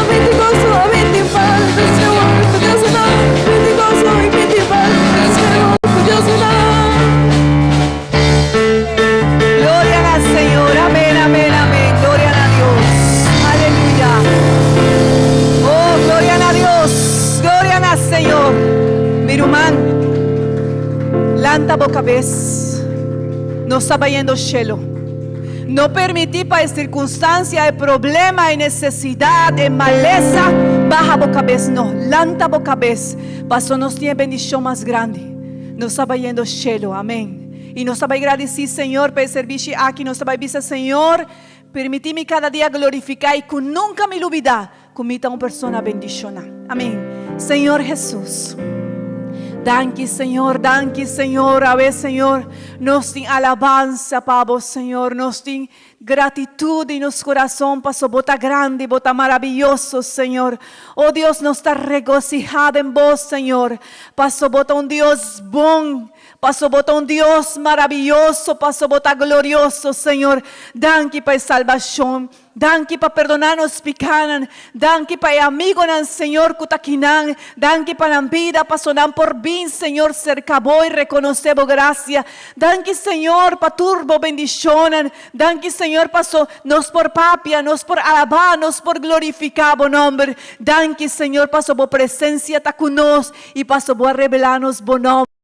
Ami tin goso, ami tin pas. Ami tin goso, ami tin pas. Gloria al Señor. Amén, amén, amén. Gloria a Dios. Aleluya. Oh, gloria a Dios. Gloria al Señor. Mi ruman, lanta bo kabes. Nos ta bayendo shelo. No permití pa e sirkunstansia, e problema, e nesesidat, e malesa baha bo kabes. No, lanta bo kabes. Paso nos tin e bendishon mas grandi. Nos ta bayendo shelo. Amén. I nos ta bai gradisí Señor pa e serbishi aki. Nos ta bai bisa, Señor, permití mi kada dia glorifiká i ku nunka mi lubidá ku mi ta un persona bendishoná. Amén. Señor Hesus, danki Señor, danki Señor. Awe Señor, nos tin alabansa pa bo Señor. Nos tin Gratitud di nos corazon paso Bo ta grandi, Bo ta maraviyoso, Señor. Oh Dios, nos ta regociha den Bo, Señor, paso Bo ta un Dios bon, paso Bo ta un Dios maraviyoso, paso Bo ta glorioso, Señor. Danki pa e salbacion. Danki pa perdona nos picanan. Danki pa e amigonan, Señor, cu ta kinan. Danki pa nan bida, paso nan por bin, Señor, cerca Bo y reconoce Bo gracia. Danki Señor pa tur bo bendishonnan. Danki Señor paso nos por papia, nos por alabá, nos por glorifiká bo nòmber. Danki Señor paso bo presensia ta ku nos i paso bo a revelá nos bo nòmber.